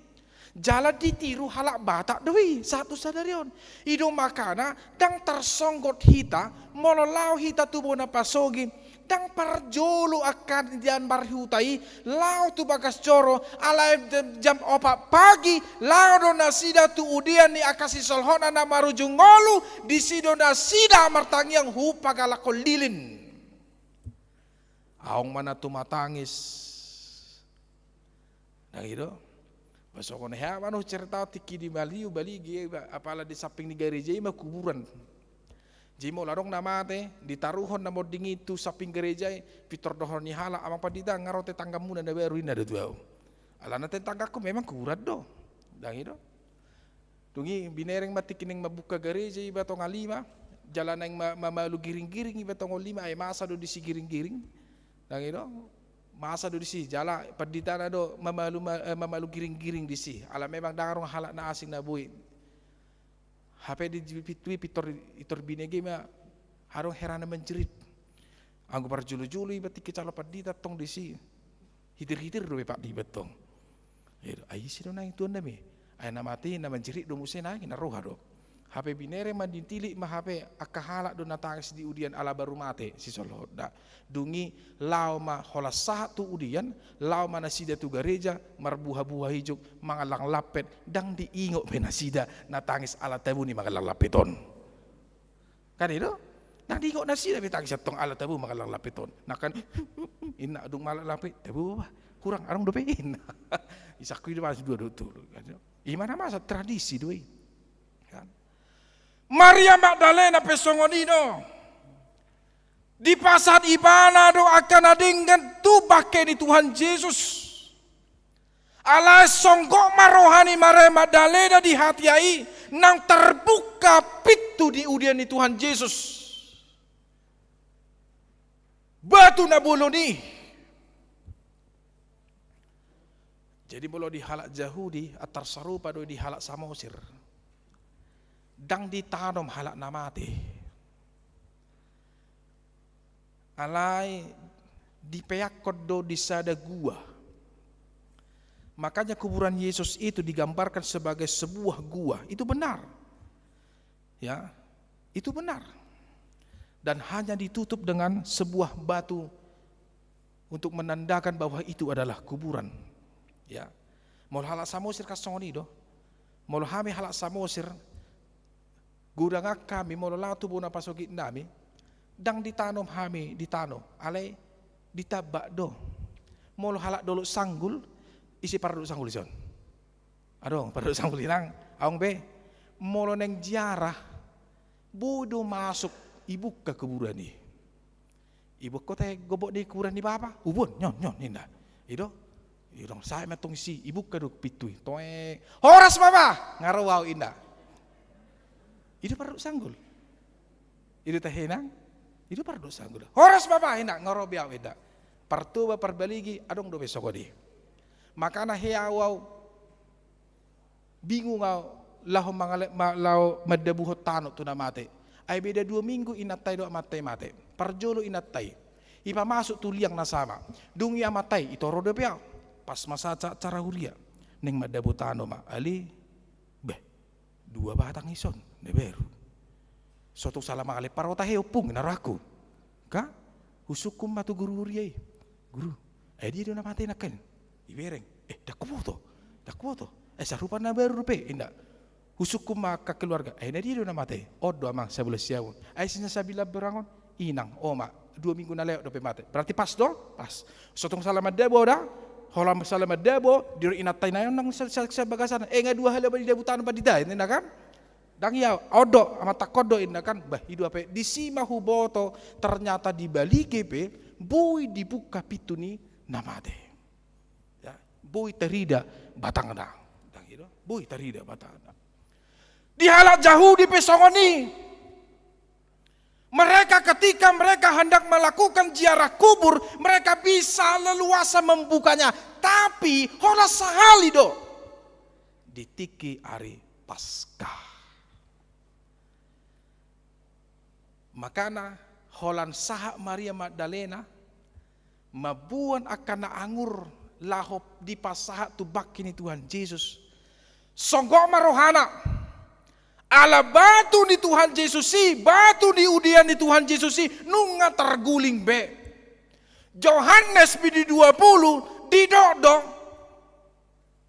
Jala ditiru halak Batak do i sahat tu sadari on. I do makana ndang tarsonggot hita, molo laho hita tu bona pasogit, ndang parjolo angka na marhuta i laho tu bagas joro, alai jam, jam opat pagi, laho do nasida tu udean ni angka sisolhotna na marujung ngolu, disi do nasida martangiang hupagalangkon lilin. Adong ma na tumatangis. Nang i do. Pasongon hea ma na hucerita tingki di Maliu, Balige, apala di samping ni gareja i ma kuburan. Jadi molo adong na mate, ditaruhon na monding i tu samping gareja i, pintor dohonon ni halak, "Amang pandita, nga ro tetanggamuna na baru," ninna do tu ahu. Alana tetanggangku memang kuburan do. Nang i do. Dung i binereng ma tingki naeng mambuka gareja iba tonga lima, jala naeng ma-, mamalu giring-giring iba tonga lima, ai masa do disi giring-giring. Nang i do, masa do disi, jala panditana do mamalu ma-, eh, mamalu giring-giring disi. Ala memang ndang adong halak na asing na boi. Hape di, di pintu i pintor, pintor binege ma adong hera na manjerit. Anggo parjolo-jolo iba tingki calon pandita tong disi. Hitir-hitir do be pat diba tong. Ai ise do nangis tuan nami? Ai na mate na manjerit do muse nangis, na roha do. Hape binereng ma, ditilik ma hape angka halak do na tangis di udean ala baru mate sisolhotna. Dung i laho ma holan sahat tu udean, laho ma nasida tu gareja, marbuha-buha ijuk, mangallang lampet, ndang diingot be nasida na tangis ala tabo ni mangallang lampet on. Kan i do? Ndang diingot nasida be tangis antong ala tabo mangallang lampet on. Nangkin, inna dung mangallang lampet, tabo bah. Hurang adong dope inna. Isangkui do masuk dua do tolu. Kan i do? I ma na masa tradisi do i. Kan? Maria Magdalena pe songon i do. Dipasahat ibana do angka na denggan tu bangke ni Tuhan Jesus. Alai songgop ma roha ni Maria Magdalena di hatiha i, naung tarbuka pintu di udean ni Tuhan Jesus. Batu na bolon i. Jadi molo di halak Jahudi, antar sarupa do di halak Samosir. Ndang ditanom halak na mate. Alai dipeakhon do di sada gua. Makanya kuburan Yesus itu digambarkan sebagai sebuah gua. Itu benar. Ya, itu benar. Dan hanya ditutup dengan sebuah batu untuk menandakan bahwa itu adalah kuburan. Ya. Molo halak Samosir kan songon i do. Molo hami halak Samosir, godang hami molo laho tu bona pasogit nami, ndang ditanom hami di tano, alai ditambak do. Molo halak Dolok Sanggul, ise pardohot Sanggul ison? Adong pardohot Sanggul, inang, adong be. Molo naeng ziarah, boi do masuk, ibuka kuburan i. Ibuka, tahe gobok ni kuburan ni bapa, ubuan, nyon, nyon, ninna. I do. I do, sae ma antong disi, ibuka do pintu i. Toek. Horas bapa, nga ro au, ninna. I do pardohot Sanggul. I do tahe, inang. I do pardohot Sanggul. Horas bapa, ninna, nga ro be au, ninna. Partoba, parbaligi, adong dope songon i. Makana hea au, au bingung au laho mangale-, ma-, laho mandabuhon tano tu na mate. Ai beda dua minggu inanta i dohot amanta i mate. Parjolo inanta i, ipamasuk tu liang na sama. Dung i amanta i, itoro dope au. Pas ma sahat acara huria, naeng mandabu tano ma, ale, beh, dua batang ison na baru. So tung sala mangale parota he, ompung, ninna rohangku. Ka, husungkun ma tu guru huria i. Guru, ai dia do na mate nangkin? Ibereng. Eh, ndang huboto. Ndang huboto. Eh, sarupa na baru dope, ninna. Husungkun ma angka keluarga. Ai na dia do na mate? On do amang, sabulan siamun. Ai ise na sabilang borngin on? Inang, oma. Dua minggu na lewat dope mate. Berarti pas do? Pas. So tung sala mandabu au da. Holan sala mandabu au, didok inanta i, na on nang sa-, sa-, sa-, bagasan. Eh, nga dua hali ma didabu tano pandita, ninna kan? Ndang ia, on do, amanta on do, ninna kan? Bah, i do hape, disi ma huboto, ternyata dibalige pe, boi dibuka pintu ni na mate. Ya, boi tarida batangna. Ndang i do, boi tarida batangna. Di halak Jahudi pe songon i. Mereka, ketika mereka hendak melakukan ziarah kubur, mereka bisa leluasa membukanya. Tapi, holan sahali do. Di tingki ari Paskah. Makana, holan sahat Maria Magdalena, mamboan angka na angur laho dipasahat tu bangke ni Tuhan Jesus. Songgop ma rohana. Ala batu ni Tuhan Jesus i, batu ni udean ni Tuhan Jesus i, nunga targuling be. Johannes bindu dua pulu, didok do.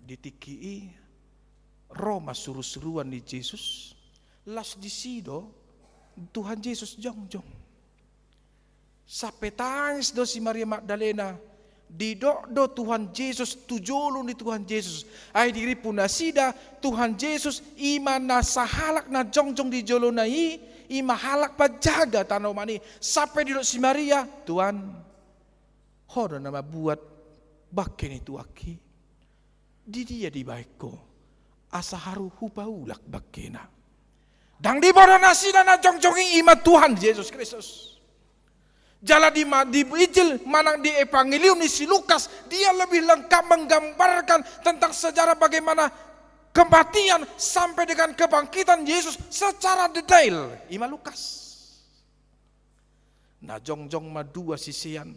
Di tingki i, ro ma surusuruan ni Jesus, laos disi do Tuhan Jesus jongjong. Sampe tangis do si Maria Magdalena, didok do Tuhan Jesus tu jolo ni Tuhan Jesus. Ai dirimpu nasida, Tuhan Jesus, i ma na sahalak na jongjong di jolona i, i ma halak panjaga tanoman i. Sampe didok si Maria, Tuhan, ho do na mambuat bangke ni tuangki. Di dia dibaen ho, asa haru hupaulak bangkena? Ndang diboto nasida na jongjong i, i ma Tuhan Jesus Kristus. Jala di ma-, di Injil manang di Evangelium ni si Lukas, dia lebih lengkap menggambarkan tentang sejarah bagaimana kematian sampai dengan kebangkitan Yesus secara detail. I ma Lukas. Na jongjong ma dua sisean.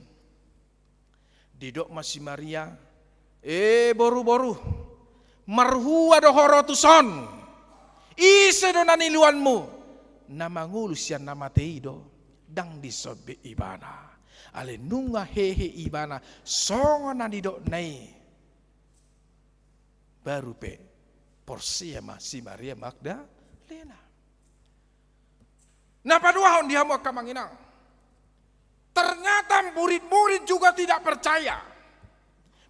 Didok ma si Maria, e boru, boru, marhua do ho ro tuson? Ise do na niluanmu? Na mangolu sian na mate i do, ndang dison be ibana. Alai nunga hehe ibana, songon na nidokna i. Baru pe porsea ma si Maria Magdalena. Na paduahon di hamu angka amang inang. Ternyata murid-murid juga tidak percaya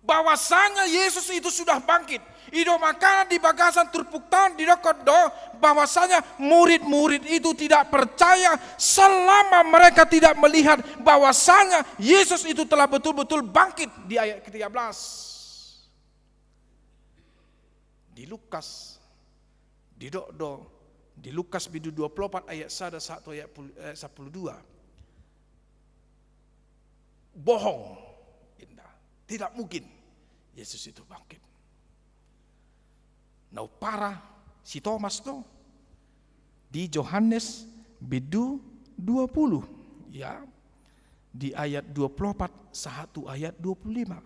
bahwasanya Yesus itu sudah bangkit. I do makana di bagasan turpukta on didokkon do bahwasanya murid-murid itu tidak percaya selama mereka tidak melihat bahwasanya Yesus itu telah betul-betul bangkit, di ayat ketiga belas. Di Lukas, didok do, di Lukas bindu dua pulu opat ayat sada sahat tu ayat pul-, eh, sampulu dua. Bohong, ninna. Tidak mungkin Yesus itu bangkit. Na umpara si Tomas do, di Johannes bindu dua pulu, ya. Di ayat dua puluh opat sahat tu ayat dua puluh lima.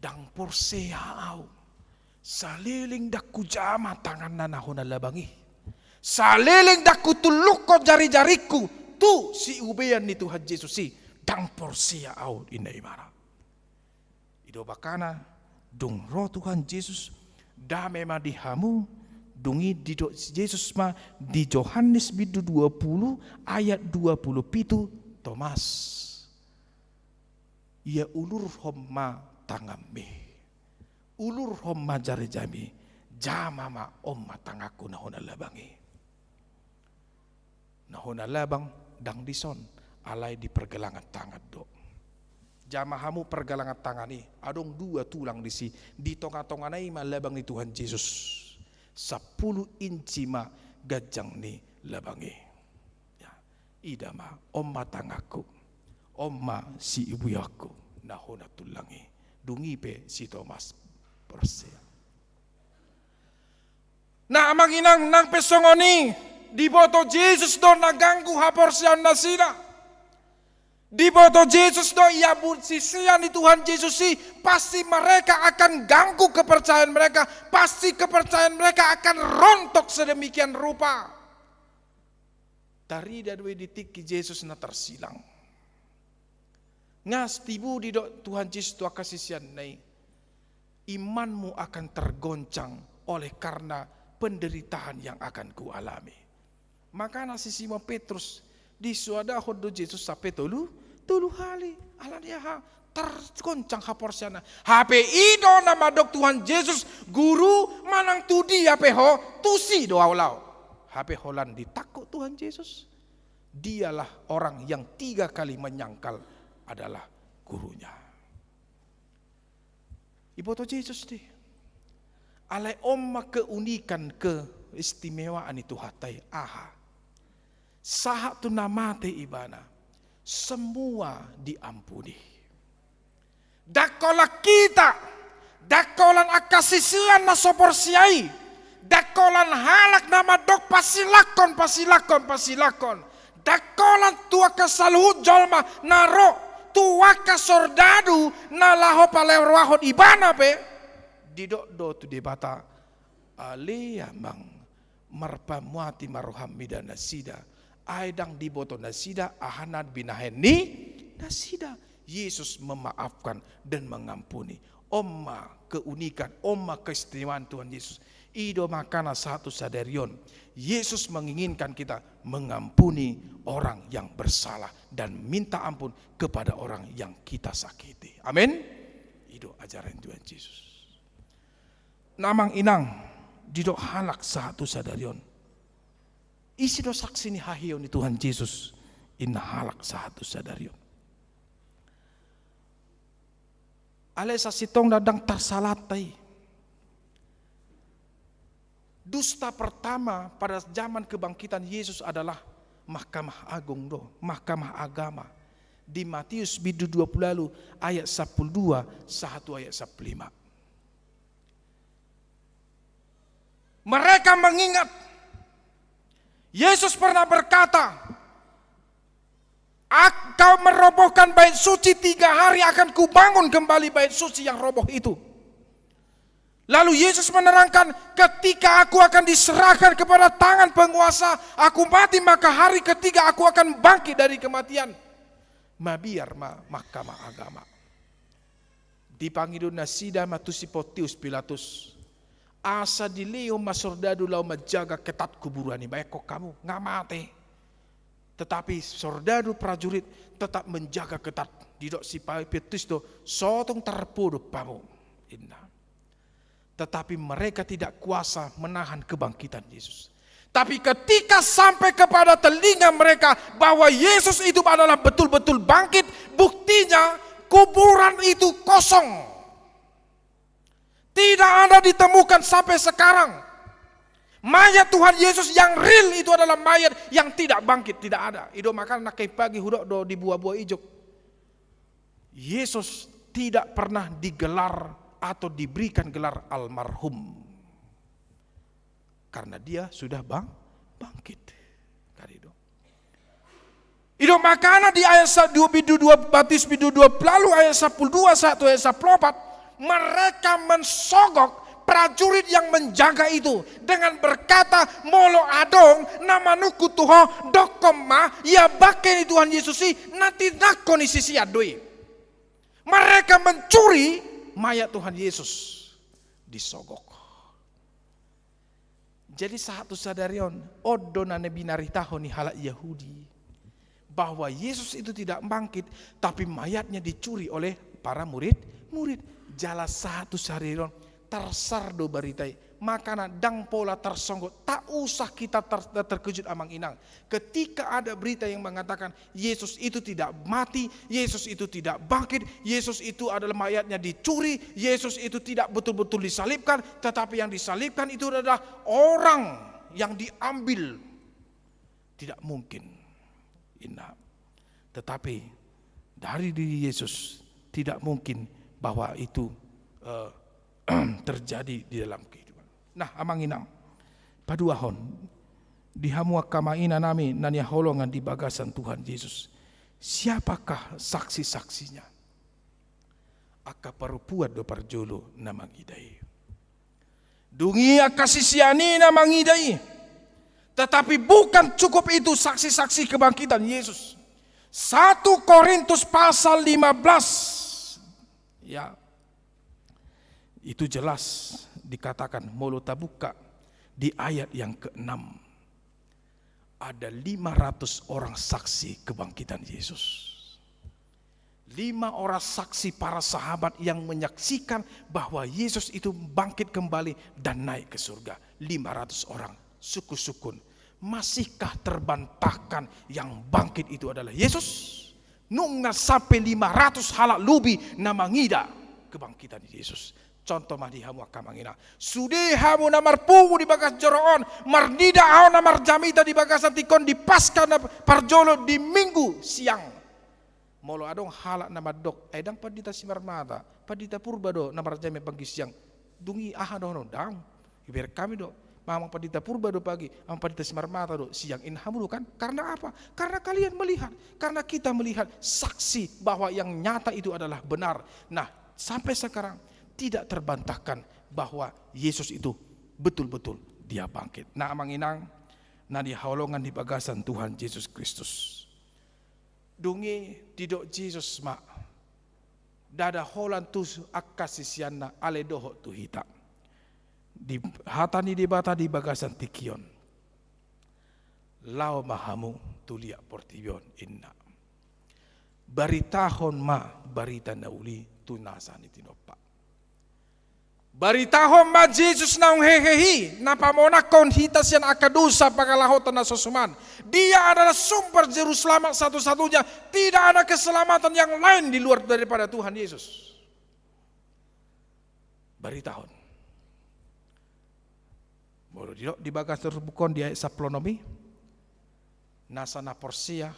Ndang porsea au saleleng ndang hujama tanganna na hona labang i. Saleleng ndang hutullukkon jari-jaringku tu siubean ni Tuhan Jesus i, ndang porsea au, inna ibana. I do makana dung ro Tuhan Jesus, dame ma di hamu. Dung i didok Jesus ma di Johannes bindu dua puluh ayat dua puluh pitu, Tomas, ia ulurhon ma tanganmi, ulurhon ma jari-jarimi, jama ma, on ma tanganku na hona labang i. Na hona labang ndang dison, alai di pergelangan tangan do. Jama hamu pergelangan tangan i, adong dua tulang disi, di tonga-tongana i ma labang ni Tuhan Jesus. Sampulu inci ma ganjang ni labang i. Ya, ida ma, on ma tanganku, on ma siubeanku na hona tullang i. Dung i pe si Tomas porsea. Na amang inang, nang pe songon i, diboto Jesus do na ganggu haporseaon nasida. Diboto Jesus do, ia sisean ni Tuhan Jesus i, pasti mereka akan ganggu kepercayaan mereka, pasti kepercayaan mereka akan rontok sedemikian rupa. Tarida do i di tingki Jesus na tarsilang. Nga tibu didok Tuhan Jesus tu angka siseanna i, imanmu akan tergoncang oleh karena penderitaan yang akan kualami. Makana si Simon Petrus disoadahon do Jesus sampe tolu, tolu hali. Alani aha? Tergoncang haporseaonna. Hape i do na mandok Tuhan Jesus, Guru, manang tu dia pe ho, tusi do ahu laho. Hape holan ditangkup Tuhan Jesus. Dialah orang yang tiga kali menyangkal adalah gurunya. Iboto Jesus do i. Alai on ma keunikan, keistimewaan ni Tuhanta i, aha? Sahat tu na mate ibana, semua diampuni. Ndang holan hita, ndang holan angka sisean na so porsea i, ndang holan halak na mandok pasilangkon, pasilangkon, pasilangkon. Ndang holan tu angka saluhut jolma na ro, tu angka sordadu na laho paleroahon ibana pe. Didok do tu Debata, ale Amang, marpamuati ma roham mida nasida, ai ndang diboto nasida aha na binahen ni nasida. Yesus memaafkan dan mengampuni. On ma keunikan, on ma keistimewaan Tuhan Yesus. I do makana sahat tu sadari on, Yesus menginginkan kita mengampuni orang yang bersalah dan minta ampun kepada orang yang kita sakiti. Amin. I do ajaran Tuhan Yesus. Na amang inang, didok halak sahat tu sadari on. Ise do saksi ni haheheon ni Tuhan Jesus, inna halak sahat tu sadari on. Alai sasintongna ndang tarsalanta i. Dusta pertama pada zaman kebangkitan Yesus adalah Mahkamah Agung do, Mahkamah Agama. Di Matius bindu dua puluh ualu ayat sampulu dua sahat tu ayat sampulu lima. Mereka mengingat, Yesus pernah berkata, "Ak-, kau merobohkan bait suci, tiga hari akan kubangun kembali bait suci yang roboh itu." Lalu Yesus menerangkan, "Ketika aku akan diserahkan kepada tangan penguasa, aku mati, maka hari ketiga aku akan bangkit dari kematian." Mabiar ma Mahkamah Agama. Dipangido nasida ma tu si Pontius Pilatus, asa dilehon ma sordadu laho manjaga ketat kuburan i, baen hamu, nga mate. Tetapi sordadu prajurit tetap menjaga ketat. Didok si Pontius do, "Sotung tarpodom hamu," inna. Tetapi mereka tidak kuasa menahan kebangkitan Yesus. Tapi ketika sampai kepada telinga mereka bahwa Yesus itu adalah betul-betul bangkit, buktinya kuburan itu kosong. Tidak ada ditemukan sampai sekarang. Mayat Tuhan Yesus yang real itu adalah mayat yang tidak bangkit, tidak ada. I do makana nangkin pagi hudok do di buah-buah ijuk. Yesus tidak pernah digelar atau diberikan gelar almarhum. Karena dia sudah bang-, bangkit. Kan i do. Didok makana di ayat sa-, dua, bindu dua, Matius bindu dua pulu ayat sampulu dua sahat tu ayat sampulu opat, mereka mensogok prajurit yang menjaga itu dengan berkata, "Molo adong na manungkun tu ho, dokkon ma, ia bangke ni Tuhan Yesus i, na tinangko ni sisean do i." Mereka mencuri mayat Tuhan Yesus, disogok. Jadi sahat tu sadari on, on do na binaritahon ni halak Yahudi bahwa Yesus itu tidak bangkit, tapi mayatnya dicuri oleh para murid-murid. Jala sahat tu sadari on, tarsar do barita i. Makana ndang pola tarsonggot, tak usah kita ter-, terkejut, amang inang. Ketika ada berita yang mengatakan Yesus itu tidak mati, Yesus itu tidak bangkit, Yesus itu adalah mayatnya dicuri, Yesus itu tidak betul-betul disalibkan, tetapi yang disalibkan itu adalah orang yang diambil. Tidak mungkin. Inna. Tetapi dari diri Yesus tidak mungkin bahwa itu, eh, terjadi di dalam kehidupan. Nah, amang inang, paduahon, di hamu angka amang inang nami na hinaholongan di bagasan Tuhan Yesus, siapakah saksi-saksinya? Angka parompuan do parjolo na mangida i. Dung i angka sisean i na mangida i. Tetapi bukan cukup itu saksi-saksi kebangkitan Yesus. Satu Korintus pasal lima belas. Ya. Itu jelas dikatakan, molo tabuka di ayat yang keenam. Ada lima ratus orang saksi kebangkitan Yesus. Lima orang saksi para sahabat yang menyaksikan bahwa Yesus itu bangkit kembali dan naik ke surga. Lima ratus orang, sungkun-sungkun. Masihkah terbantahkan yang bangkit itu adalah Yesus? Nunga sampe lima ratus halak lobi na mangida kebangkitan Yesus. Contoh ma di hamu angka amang inang. Sude hamu na marpungu di bagas joro on, marnida ahu na marjamita di bagasan tingki on di Paskah na parjolo di Minggu siang. Molo adong halak na mandok, "Ai ndang Pandita Simarmata, Pandita Purba do na marjamita pagi siang." Dung i aha dohonon? Ndang. Ibereng hami do, "Amang Pandita Purba do pagi, Amang Pandita Simarmata do siang." Inna hamu do kan? Karena apa? Karena kalian melihat, karena kita melihat, saksi bahwa yang nyata itu adalah benar. Nah, sampai sekarang tidak terbantahkan bahwa Yesus itu betul-betul Dia bangkit. Nah, amang inang na hinaholongan di bagasan Tuhan Yesus Kristus. Dung i didok Jesus ma, ndada holan tu angka siseanna, alai dohot tu hita. Di hata ni Debata di bagasan tingki on. Laho ma hamu tu liat portibi on, inna. Baritahon ma barita na uli tu nasa ni tinompa. Baritahon ma Jesus naung hehe i, na pamonanghon hita sian angka dosa pangalahotan na so suman. Dia adalah sumber juru selamat satu-satunya. Tidak ada keselamatan yang lain di luar daripada Tuhan Yesus. Baritahon. Molo didok di bagasan turpuk on di ayat sampulu onom i, nasa na porsea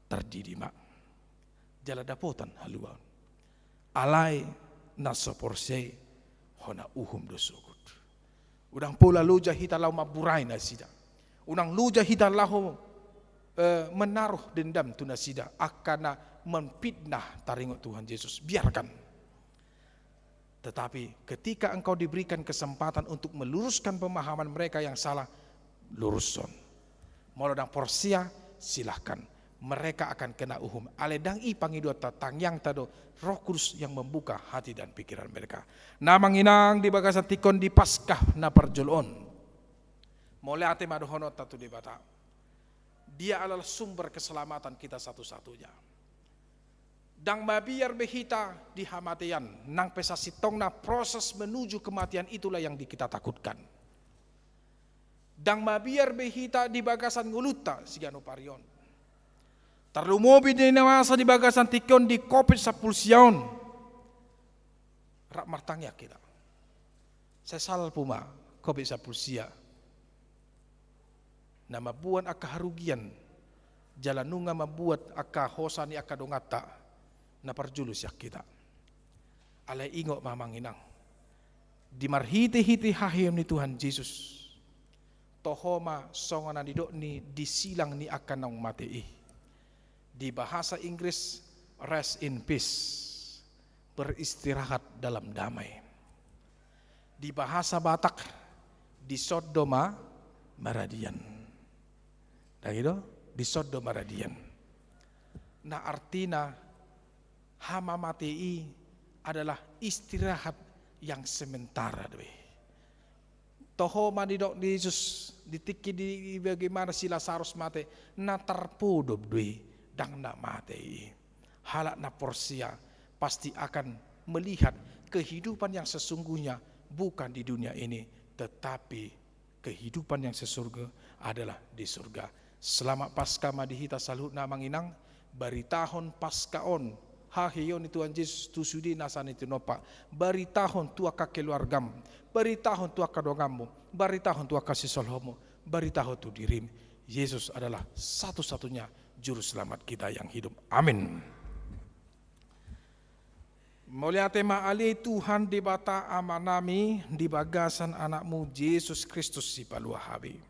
tardidi ma. Jala dapotan haluaon. Alai na so porsea i hona uhum do sogot. Unang pola loja hita laho mamburai nasida. Unang loja hita laho, eh, menaruh dendam tu nasida, angka na memfitnah taringot Tuhan Jesus. Biarkan. Tetapi ketika engkau diberikan kesempatan untuk meluruskan pemahaman mereka yang salah, lurushon. Molo ndang porsea, silahkan. Mereka akan kena uhum. Alai ndang i pangidoanta, tangiangta do Roh Kudus yang membuka hati dan pikiran mereka. Na amang inang di bagasan tingki on di Paskah na parjolo on. Mauliate ma dohononta tu Debata. Dia adalah sumber keselamatan kita satu-satunya. Ndang mabiar be hita di hamatean, nang pe sasintongna proses menuju kematian itulah yang di-, kita takutkan. Ndang mabiar be hita di bagasan ngolunta siganup ari on. Tarlumobi di na masa di bagasan tingki on di covid sampulu sia on. Rap martangiang hita. Sai salpu ma covid sampulu sia. Na mamboan angka harugian, jala nunga mamboan angka hosa ni angka donganta, na parjolo sian hita. Alai ingot ma amang inang, di marhite-hite haheheon ni Tuhan Jesus, toho ma songon na nidok ni di silang ni angka naung mate i. Di bahasa Inggris, rest in peace, beristirahat dalam damai. Di bahasa Batak, dison do ma maradian. Dang i do, dison do maradian. Nah, artina hamamatei i adalah istirahat yang sementara do i. Toho ma didok ni Jesus di tingki di bagaimana si Lasarus mate, na tarpodom do i, dang na mate i. Halak na porsea pasti akan melihat kehidupan yang sesungguhnya bukan di dunia ini, tetapi kehidupan yang sesungguhnya adalah di surga. Selamat Paskah ma di hita saluhutna amang inang, baritahon Paskah on, haheheon ni Tuhan Jesus tu sude na sahali tinompa, baritahon tu angka keluargam, baritahon tu angka donganmu, baritahon tu angka sisolhomu, baritahon tu dirim. Yesus adalah satu-satunya juru selamat kita yang hidup. Amin. Mauliate ma ale Tuhan Debata Amanami di bagasan Anakmu Jesus Kristus Sipalua hami.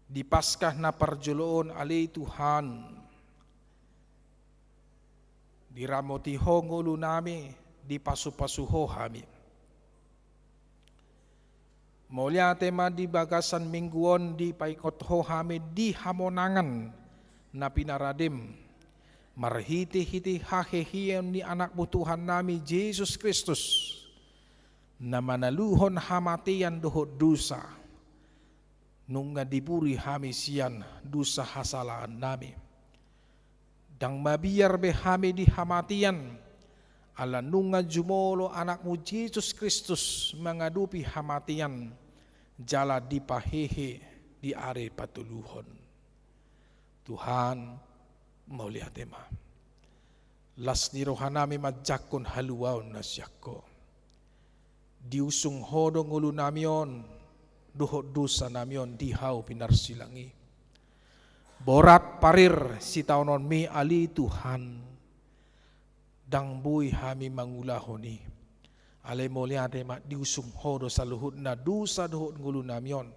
Di Paskah na parjolo on ale Tuhan, diramoti Ho ngolunami, dipasupasu Ho hami. Mauliate ma di bagasan minggu on dipaingot Ho hami di hamonangan na pinaradem, marhitehite haheheon ni Anakmu Tuhannami Jesus Kristus, na manaluhon hamatean dohot dosa. Nunga diburi hami sian dosa hasalaannami. Dang mabiar be hami di hamatean, ala nunga jumolo Anakmu Jesus Kristus mangadopi hamatean, jala dipahehe di ari patoluhon. Tuhan, mauliate ma. Las ni rohanami manjangkon haluaon na sian Ho. Diusung Ho do ngolunami on dohot dosanami on di Hau pinarsilang i. Borat parir sitaononmi ale Tuhan, dang boi hami mangulahon i. Alai mauliate ma diusung Ho do saluhutna dosa dohot ngolunami on,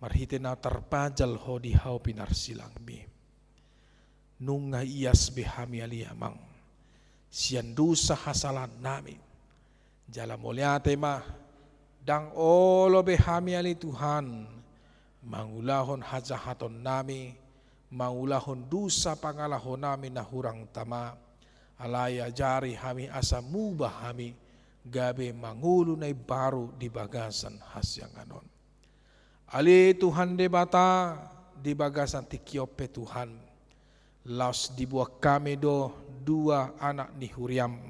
marhite na tarpajal Ho di Hau pinarsilangmi. Nunga ias be hami ale Amang sian dosa hasalaannami. Jala mauliate ma, dang olo be hami ale Tuhan mangulahon hajahatonnami, mangulahon dosa pangalahonami na hurang tama. Alai ajari hami asa muba hami gabe mangolu na imbaru di bagasan hasiangan on. Ale Tuhan Debata, di bagasan tingki on pe Tuhan, laos diboan hami do dua anak ni huriam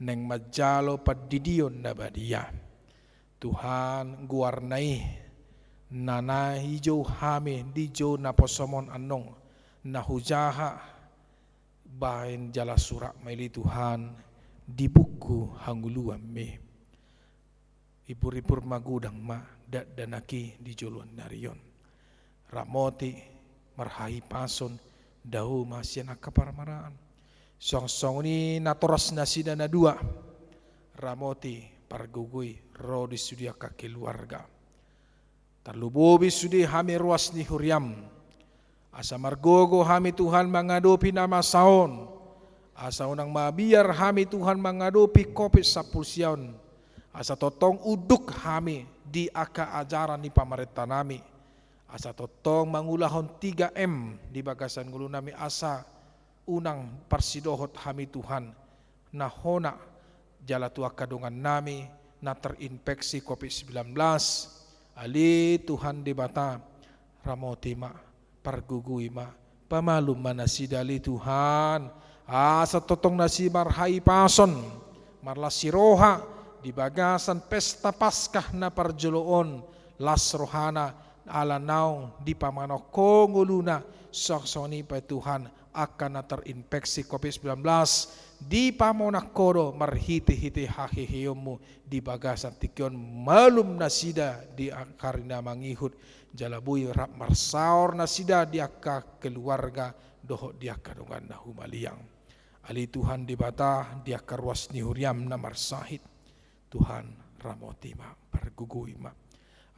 naeng manjalo pandidion na badia. Tuhan, goarna i na naeng dijou hami di jou naposom on annon, na hujaha baen jala surat ma i ale Tuhan di buku hangoluanmi. Ibur-ibur magodang ma dakdanak i di joloan ni ari on. Ramoti, marhahipason, dao ma sian angka parmaraan. Suang songon i natoras nasida na dua. Ramoti, pargogoi, ro di sude angka keluarga. Tarlumobi sude hami ruas ni huriam. Asa margogo hami Tuhan mangadopi na masa on. Asa unang mabiar hami Tuhan mangadopi covid sampulu sia on. Asa tongtong unduk hami di angka ajaran ni pamarentanami. Asa tongtong mangulahon tiga M di bagasan ngolunami asa unang parsidohot hami Tuhan na hona jala tu angka dongannami na terinfeksi covid sembilan belas. Ale Tuhan Debata, ramoti ma, pargogoi ma, pamalum ma nasida ale Tuhan. Asa tongtong nasida marhahipason, marlas ni roha di bagasan pesta Paskah na parjolo on, las rohana ala naung dipamanat Ho ngoluna. Suang songon i pe Tuhan, angka na terinfeksi covid sembilan belas, dipamonang Ho do marhite-hite haheheonmu di bagasan tingki on, malum nasida di angka ari na mangihut, jala boi rap marsaor nasida di angka keluarga dohot di angka dongan na humaliang. Ale Tuhan Debata, di angka ruas ni huriam na marsahit, Tuhan, ramoti ma, pargogoi ma.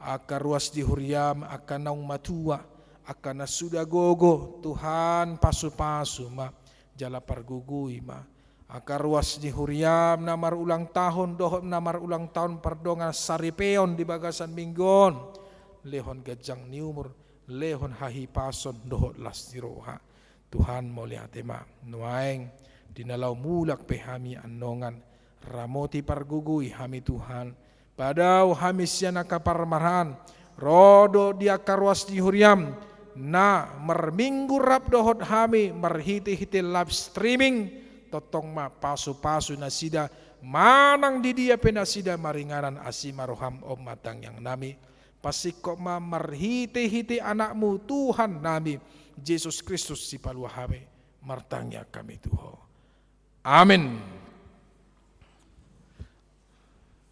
Angka ruas ni huriam, angka naung matua, angka na suda gogo, Tuhan, pasu-pasu ma, jala pargogoi ma. Angka ruas ni huriaM na marulang tahun, dohot na marulang tahun pardongansaripeon di bagasan minggu on, lehon ganjang ni umur, lehon hahipason, dohot las ni roha. Tuhan, mauliate ma, nuaeng di na laho mulak pe hami annon, ramoti pargogoi hami Tuhan, padao hami sian angka parmaraan, ro do di angka ruas ni huriaM, na marminggu rap dohot hami marhite-hite live streaming, tongtong ma pasu-pasu nasida, manang di dia pe nasida maringanan, asi ma rohaM, on ma tangiang nami. Pasingkop ma marhite-hite AnakMu Tuhan nami, Jesus Kristus Sipalua hami, martangiang hami tu Ho. Amen.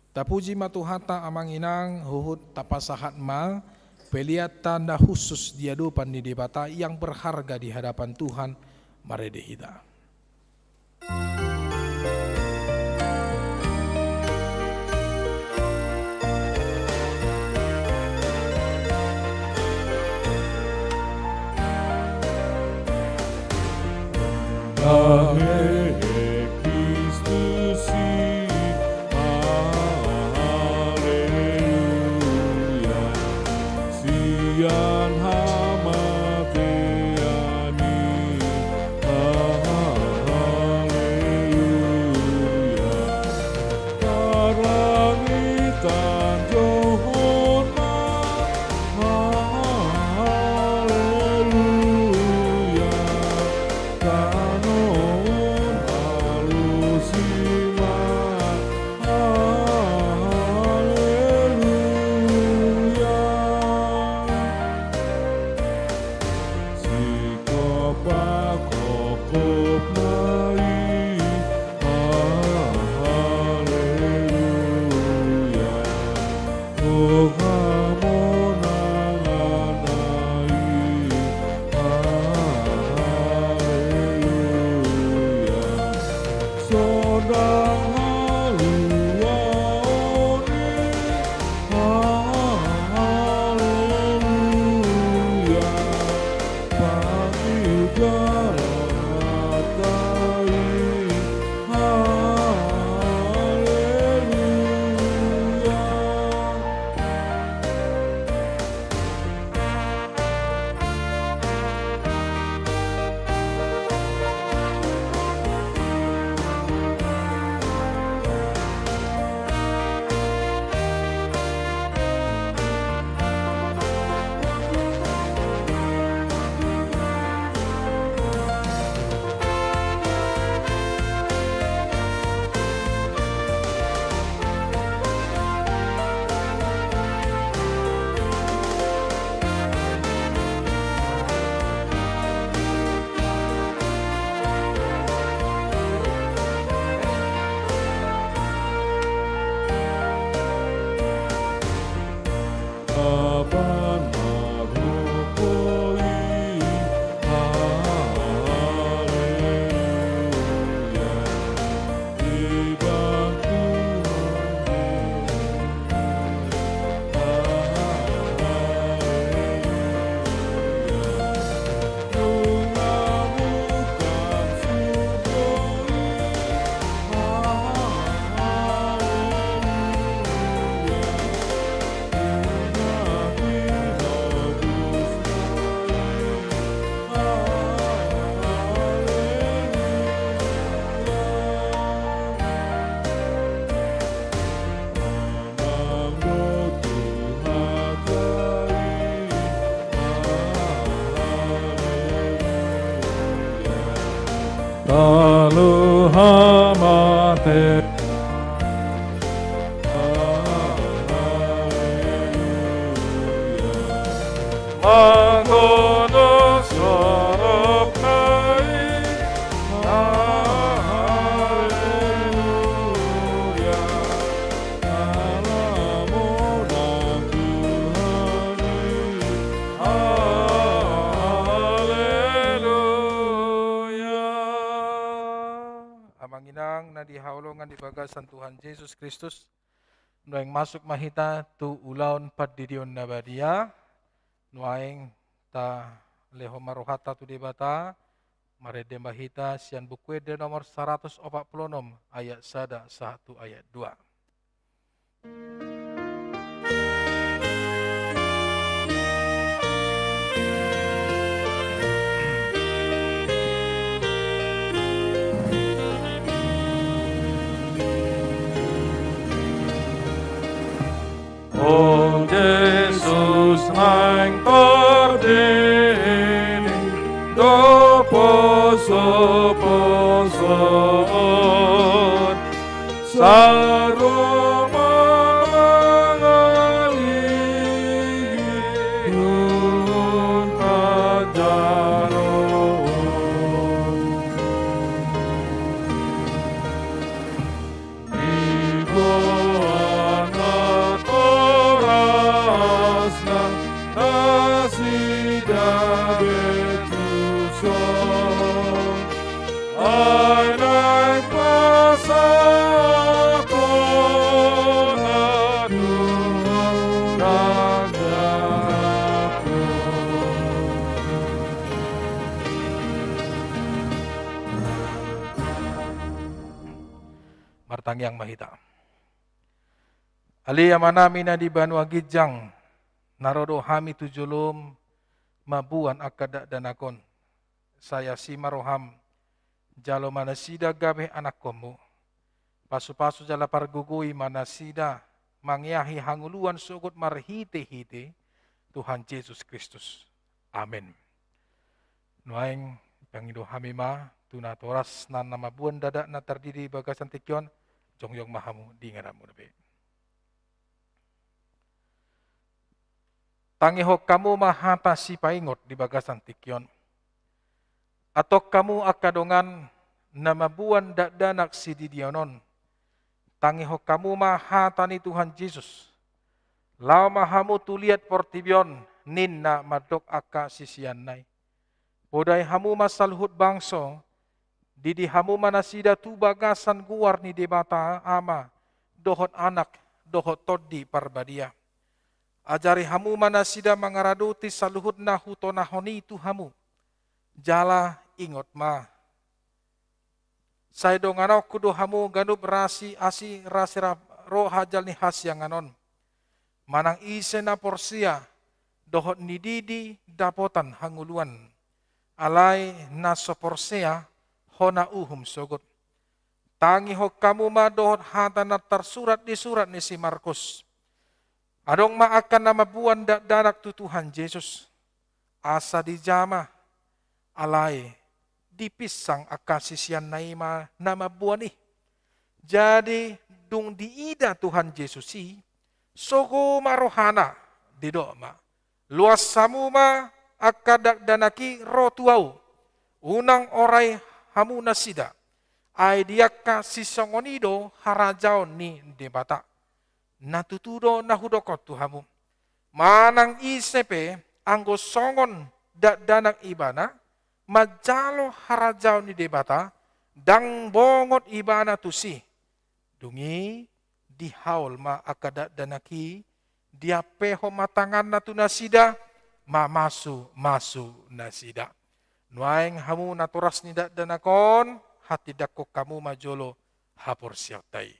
Tapuji ma Tuhanta, Amang Inang, huhut tapasahat ma pelean tanda khusus di adopan ni Debata yang berharga di hadapan Tuhan, marende hita. Amen. Kristus i, haleluya. Sian hamatean i, haleluya. Parlangitan jongjong ma, haleluya. Tano on alusi ma, haleluya. Singkop pangkophopna i, haleluya. Hamonanganna i, haleluya. Sondang haluaon i, haleluya. Pangidoan hata i, haleluya. Tano hamatean i, haleluya. Manggodo sorobna i, haleluya. Ala monang Tuhan i, haleluya. Amang inang na hinaholongan di bagasan Tuhan Jesus Kristus, nuaeng masuk ma hita tu ulaon pandidion na badia. Nuaeng Talehon ma rohanta tu Debata, marende ma hita sian Buku Ende nomor saratus opat pulu onom, ayat sada sahat tu ayat dua. O Jesus, naeng tardidi do posoposoon, sai ro ma mangalilingi huhut panjaroon. Diboan natorasna nasida be tu son, ai naeng pasahathon na tu harajaon. Martangiang ma hita. Ale Amanami na di banua ginjang, na ro do hami tu jolom mamboan angka dakdanak on. Sai asi ma roham, jalo ma nasida gabe anakkonmu. Pasupasu jala pargogoi ma nasida mangeahi hangoluan sogot marhitehite Tuhan Jesus Kristus. Amen. Nuaeng pangido hami ma tu natorasna na mamboan dakdanak na tardidi bagasan tingki on, jongjong ma hamu di ingananmu dope. Tangihon hamu ma hata sipaingot di bagasan tingki on. Antong hamu angka dongan na mamboan dakdanak sididion on, tangihon hamu ma hata ni Tuhan Jesus. Laho ma hamu tu liat portibi on, ninna mandok angka siseanna i. Podai hamu ma saluhut bangso, didi hamu ma nasida tu bagasan goar ni Debata Ama, dohot Anak, dohot Tondi Parbadia. Ajari hamu ma nasida mangaradoti saluhut na hutonahon i tu hamu. Jala ingot ma, sai donganonku do hamu ganup rasi asi rasi ra-, roha jala ni hasiangan on. Manang ise na porsea, dohot nididi dapotan hangoluan. Alai na so porsea, hona uhum sogot. Tangihon hamu ma dohot hata na tarsurat di surat ni si Markus. Adong ma angka na mamboan dakdanak tu Tuhan Jesus. Asa dijama, alai dipinsang angka siseanna i ma na mamboan i. Jadi, dung diida Tuhan Jesus i, sogo ma rohana, didok ma, loas hamu ma angka dakdanak i ro tu ahu, unang orai hamu nasida, ai di angka sisongon i do harajaon ni Debata. Na tutu do na hudok on tu hamu. Manang ise pe, anggo songon dakdanak ibana, manjalo harajaon ni Debata, ndang bongot ibana tusi. Dung i dihaol ma angka dakdanak i, diampehon ma tanganna tu nasida, mamasumasu nasida. Nuaeng hamu natoras ni dakdanak on, hatindangkon hamu ma jolo haporseaonta i.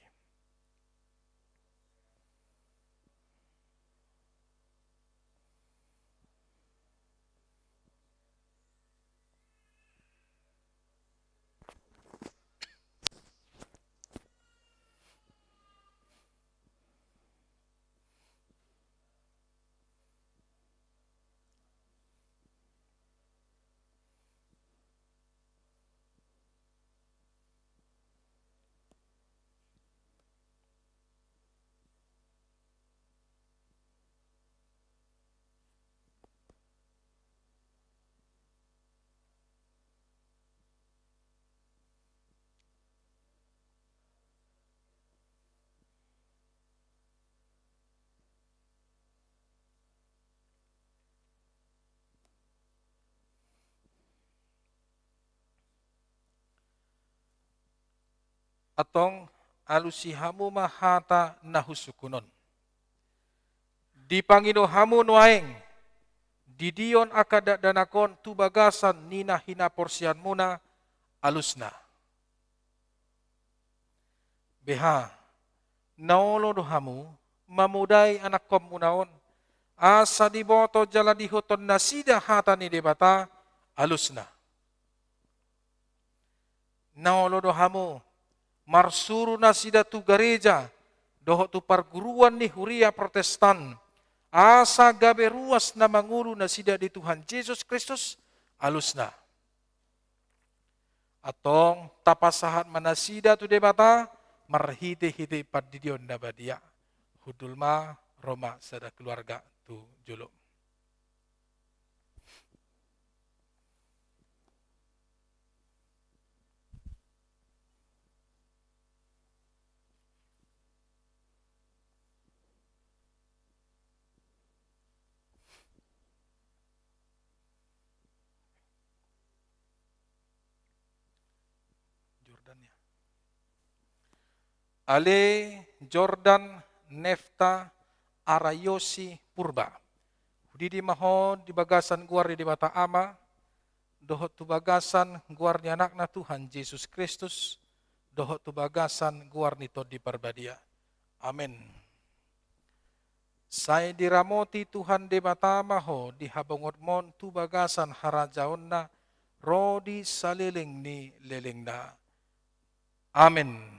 Antong alusi hamu ma hata na husungkun on. Dipangido hamu nuaeng, didion angka dakdanak on tu bagasan ni na hinaporseaonmuna, alusna. Beha, na olo do hamu mamodai anakkonmuna on, asa diboto jala diihuthon nasida hata ni Debata, alusna. Na olo do hamu marsuru nasida tu gareja dohot tu parguruan ni huria Protestan, asa gabe ruas na mangolu nasida di Tuhan Jesus Kristus, alusna. Antong tapasahat ma nasida tu Debata marhitehite pandidion na badia. Hundul ma, ro ma sada keluarga tu jolo. Jordan, ya. Ale Jordan Nefta Arayosi Purba. Hudidi ma ho di bagasan goar ni Debata Ama, dohot tu bagasan goar ni Anakna Tuhan Jesus Kristus, dohot tu bagasan goar ni Tondi Parbadia. Amen. Sai diramoti Tuhan Debata ma ho di habongotmon tu bagasan harajaonna ro di saleleng ni lelengna. Amen.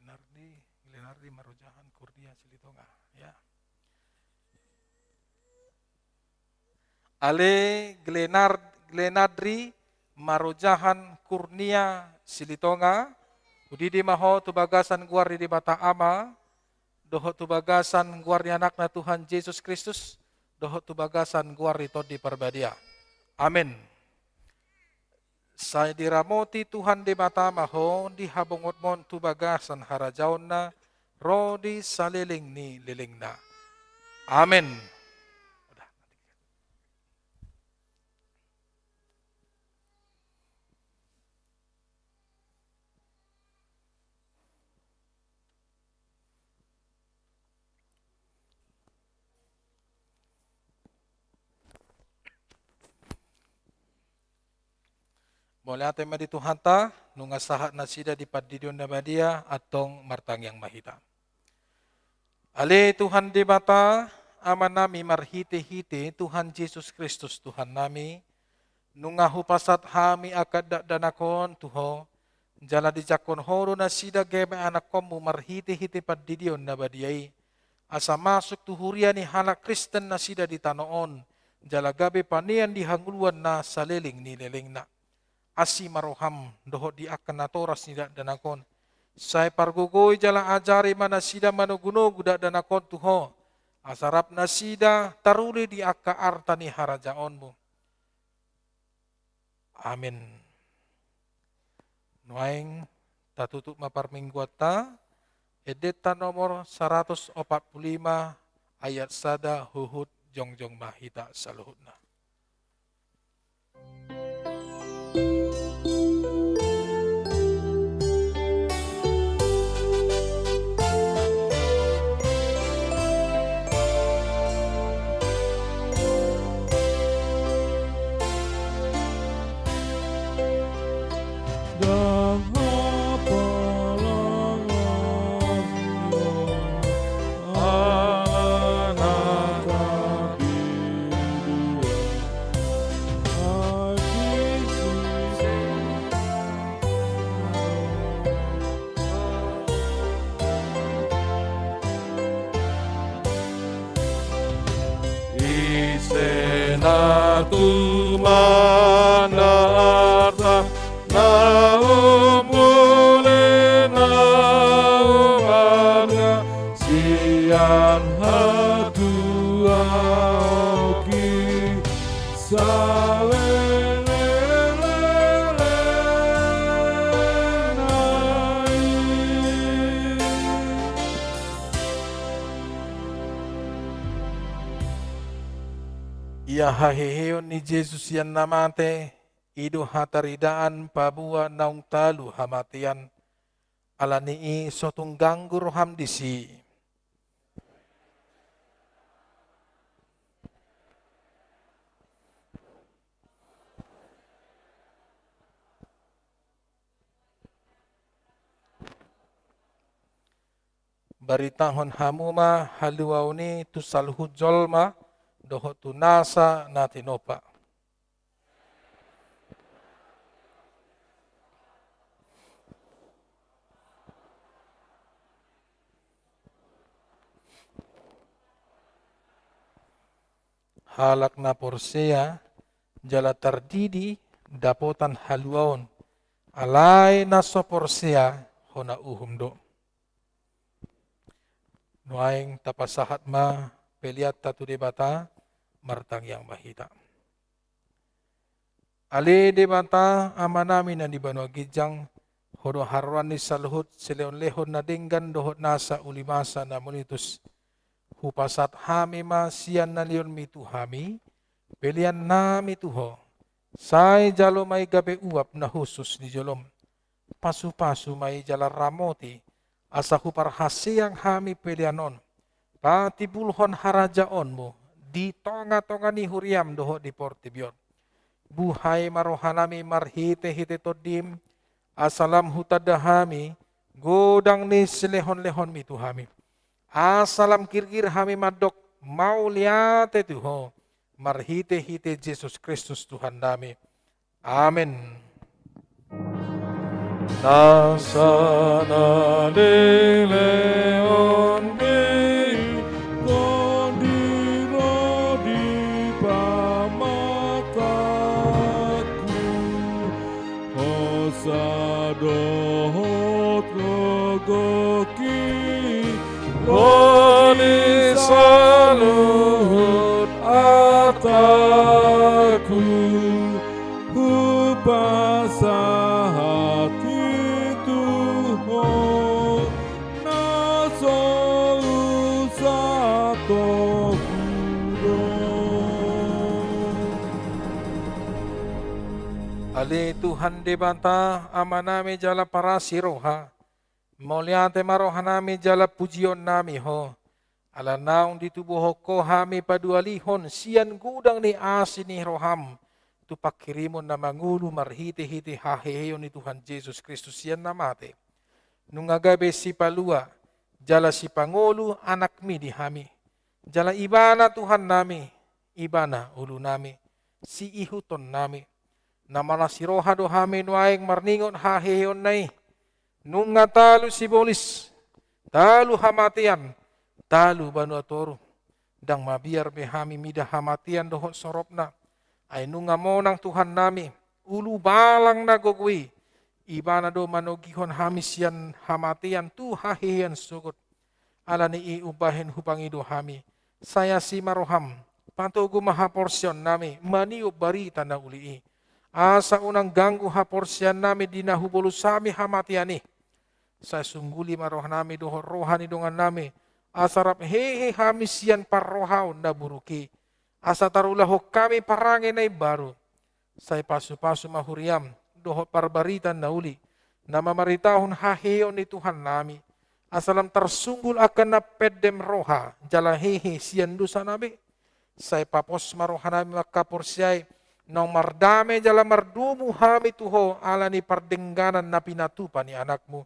Glenardi, Glenardi Marojahan Kurnia Silitonga, ya. Ale Glenar-, Glenadri Marojahan Kurnia Silitonga, hudidi ma ho tu bagasan goar ni Debata Ama, dohot tu bagasan goar ni Anakna Tuhan Jesus Kristus, dohot tu bagasan goar ni Tondi Parbadia. Amen. Sai diramoti Tuhan Debata ma ho di habongotmon tu bagasan harajaonna ro di saleleng ni lelengna. Amen. Mauliate ma di Tuhanta, nunga sahat nasida di pandidion na badia. Antong martangiang ma hita. Ale Tuhan Debata, Amanami, marhitehite Tuhan Jesus Kristus Tuhannami, nunga hupasahat hami angka dakdanak on tu Ho, jala dijangkon Ho do nasida gabe anakkonmu marhitehite pandidion na badia i, asa masuk tu huria ni halak Kristen nasida di tano on, jala gabe panean di hangoluan na saleleng ni lelengna. Asi ma roham dohot di angka natoras ni dakdanak on. Sai pargogoi jala ajari ma nasida manogunogu dakdanak on tu Ho, asa rap nasida taruli di angka arta ni harajaonmu. Amen. Nuaeng tatutup ma parmingguanta, endenta nomor saratus opat pulu lima ayat sada huhut jongjong ma hita saluhutna. Ise na tumanda arta, na umbole, na umarga, sian Ia haheheon ni Jesus sian na mate, i do hataridaan paboa naung talu hamatean, ala ni i so tung ganggu roham disi. Baritahon hamu ma haluaon i tu saluhut jolma dohot tu nasa na tinompa. Halak na porsea jala tardidi dapotan haluaon, alai na so porsea hona uhum do. Nuaeng tapasahat ma peleanta tu Debata, martangiang ma hita. Ale Debata, Amanami na di banua ginjang, Ho do haroroan ni saluhut silehonlehon na denggan dohot nasa uli masa na monitus. Hupasahat hami ma sian na nilehonMi tu hami peleannami tu Ho. Sai jalo ma i gabe uap na hushus di jolom. Pasupasu ma i jala ramoti, asa huparhaseang hami pelean on, patimbulhon harajaonMu di tongatonga ni huriaM dohot di portibi on. Buhai ma rohanami marhitehite TondiM, asa lam hutanda hami godang ni silehonlehonMi tu hami. Asa lam girgir hami mandok mauliate tu Ho, marhitehite Jesus Kristus Tuhannami. Amen. Nasa na nilehon diriM, Ho di ro di pamatangku, hosa dohot gogohi, Ho di saluhut artaku. Hupasahat i tu Ho, na so husahat Ho do. Ale Tuhan Debata, Amanami jala parasi roha, mauliate ma rohanami jala pujionnami Ho, ala naung ditubuhon Ho hami padualihon sian godang ni asi ni rohaM tu panghirimon na mangolu marhitehite haheheon ni Tuhan Jesus Kristus sian na mate. Nunga gabe sipalua jala sipangolu AnakMi di hami. Jala Ibana Tuhannami, Ibana ulunami, siihutonnami. Na marasi roha do hami nuaeng marningot haheheonna i. Nunga talu sibolis, talu hamatean, talu banua toru. Ndang mabiar be hami mida hamatean dohot soropna. Ai nunga monang Tuhannami, ulubalang na gogo i, Ibana do manogihon hami sian hamatean tu hahehean sogot. Ala ni i umbahen hupangido hami, sai asi ma rohaM, patogu ma haporseaonnami maniop barita na uli i. Asa unang ganggu haporseaonnami di na hubolus hami hamatean i. Sai sungguli ma rohanami dohot roha ni dongannami, asa rap hehe hami sian parrohaon na buruk i. Asa tarulahon hami parange na imbaru. Sai pasupasu ma huriaM dohot parbarita na uli, na mamaritahon haheheon ni Tuhannami. Asa lam tarsunggul angka na pendem roha jala hehe sian dosana be. Sai papos ma rohanami mangkaporseai, naung mardame jala mardomu hami tu Ho ala ni pardengganan na pinatupa ni AnakMu.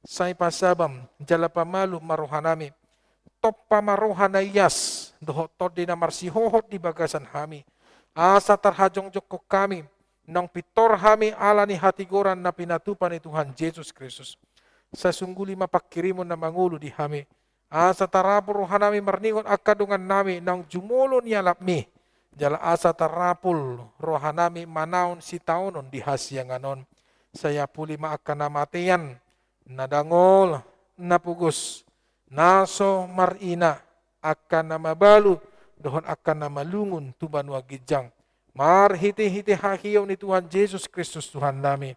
Sai pasabam jala pamalum ma rohanami. Tompa ma roha na ias dohot tondi na marsihohot di bagasan hami, asa tarhajongjongkon hami, naung pintor hami ala ni hatigoran na pinatupa ni Tuhan Jesus Kristus. Sai sungguli ma panghirimon na mangolu di hami, asa tarapul rohanami marningot angka dongannami naung jumolo nialapmi, jala asa tarapul rohanami manaon sitaonon di hasiangan on. Sai apuli ma angka na matean, na dangol, na pogos, na so marina, angka na mabalu dohot angka na malungun tu banua ginjang, Marhitehite hahiaon ni Tuhan Jesus Kristus Tuhannami.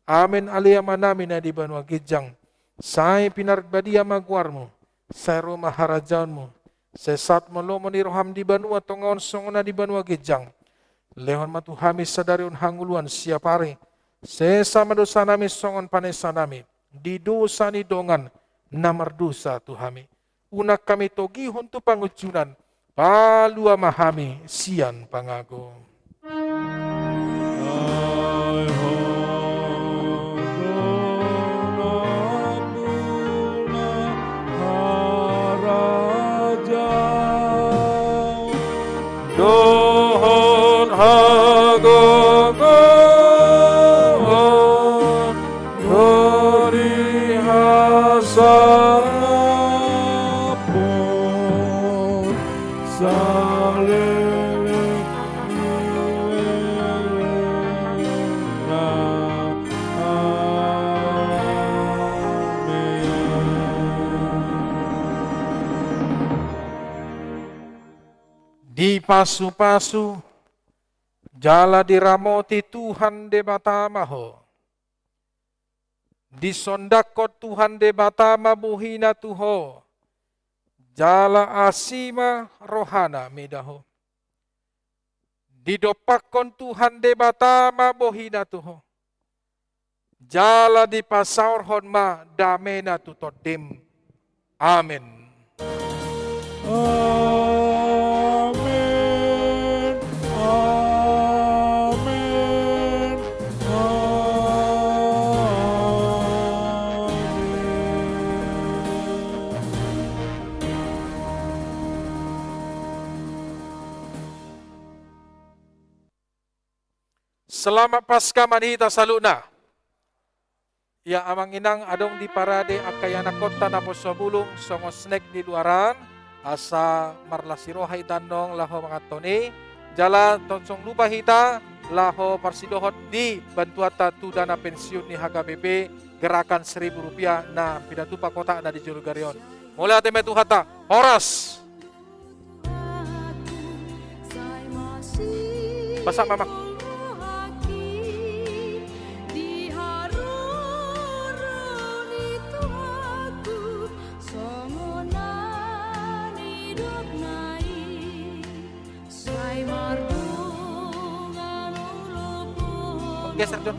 Amen. Ale Amanami na di banua ginjang, sai pinarbadia ma goarmu, sai ro ma harajaonmu, sai saut ma lomo ni roham di banua tonga on songon na di banua ginjang. Lehon ma tu hami sadari on hangoluan siapari, sesa ma dosanami songon panesanami di dosa ni dongan na mardosa tu hami. Unang hami togihon tu pangunjunan, palua ma hami sian pangago. Dohot hagogoon do di hasangapon saleleng ni lelengna. Amen. Dipasupasu jala diramoti Tuhan Debata ma ho. Disondangkon Tuhan Debata ma bohina tu ho, jala asi ma rohana mida ho. Didompakkon Tuhan Debata ma bohina tu ho, jala dipasaorhon ma damena tu tondim. Amen. Amen. Amen. Amen. Selamat Paskah ma di hita saluhutna. Ia amang inang, adong diparade angka ianakhonta naposobulung songon snack di luaran, asa marlas ni roha hita annon laho manganhon i. Jala tong so lupa hita laho parsidohot di bantuanta tu dana pensiun ni H K B P Gerakan Seribu Rupiah na pinatupa kotakna di jolo gari on. Mauliate ma tu Tuhanta. Horas. Pasahat ma, Amang. Geser, Jon.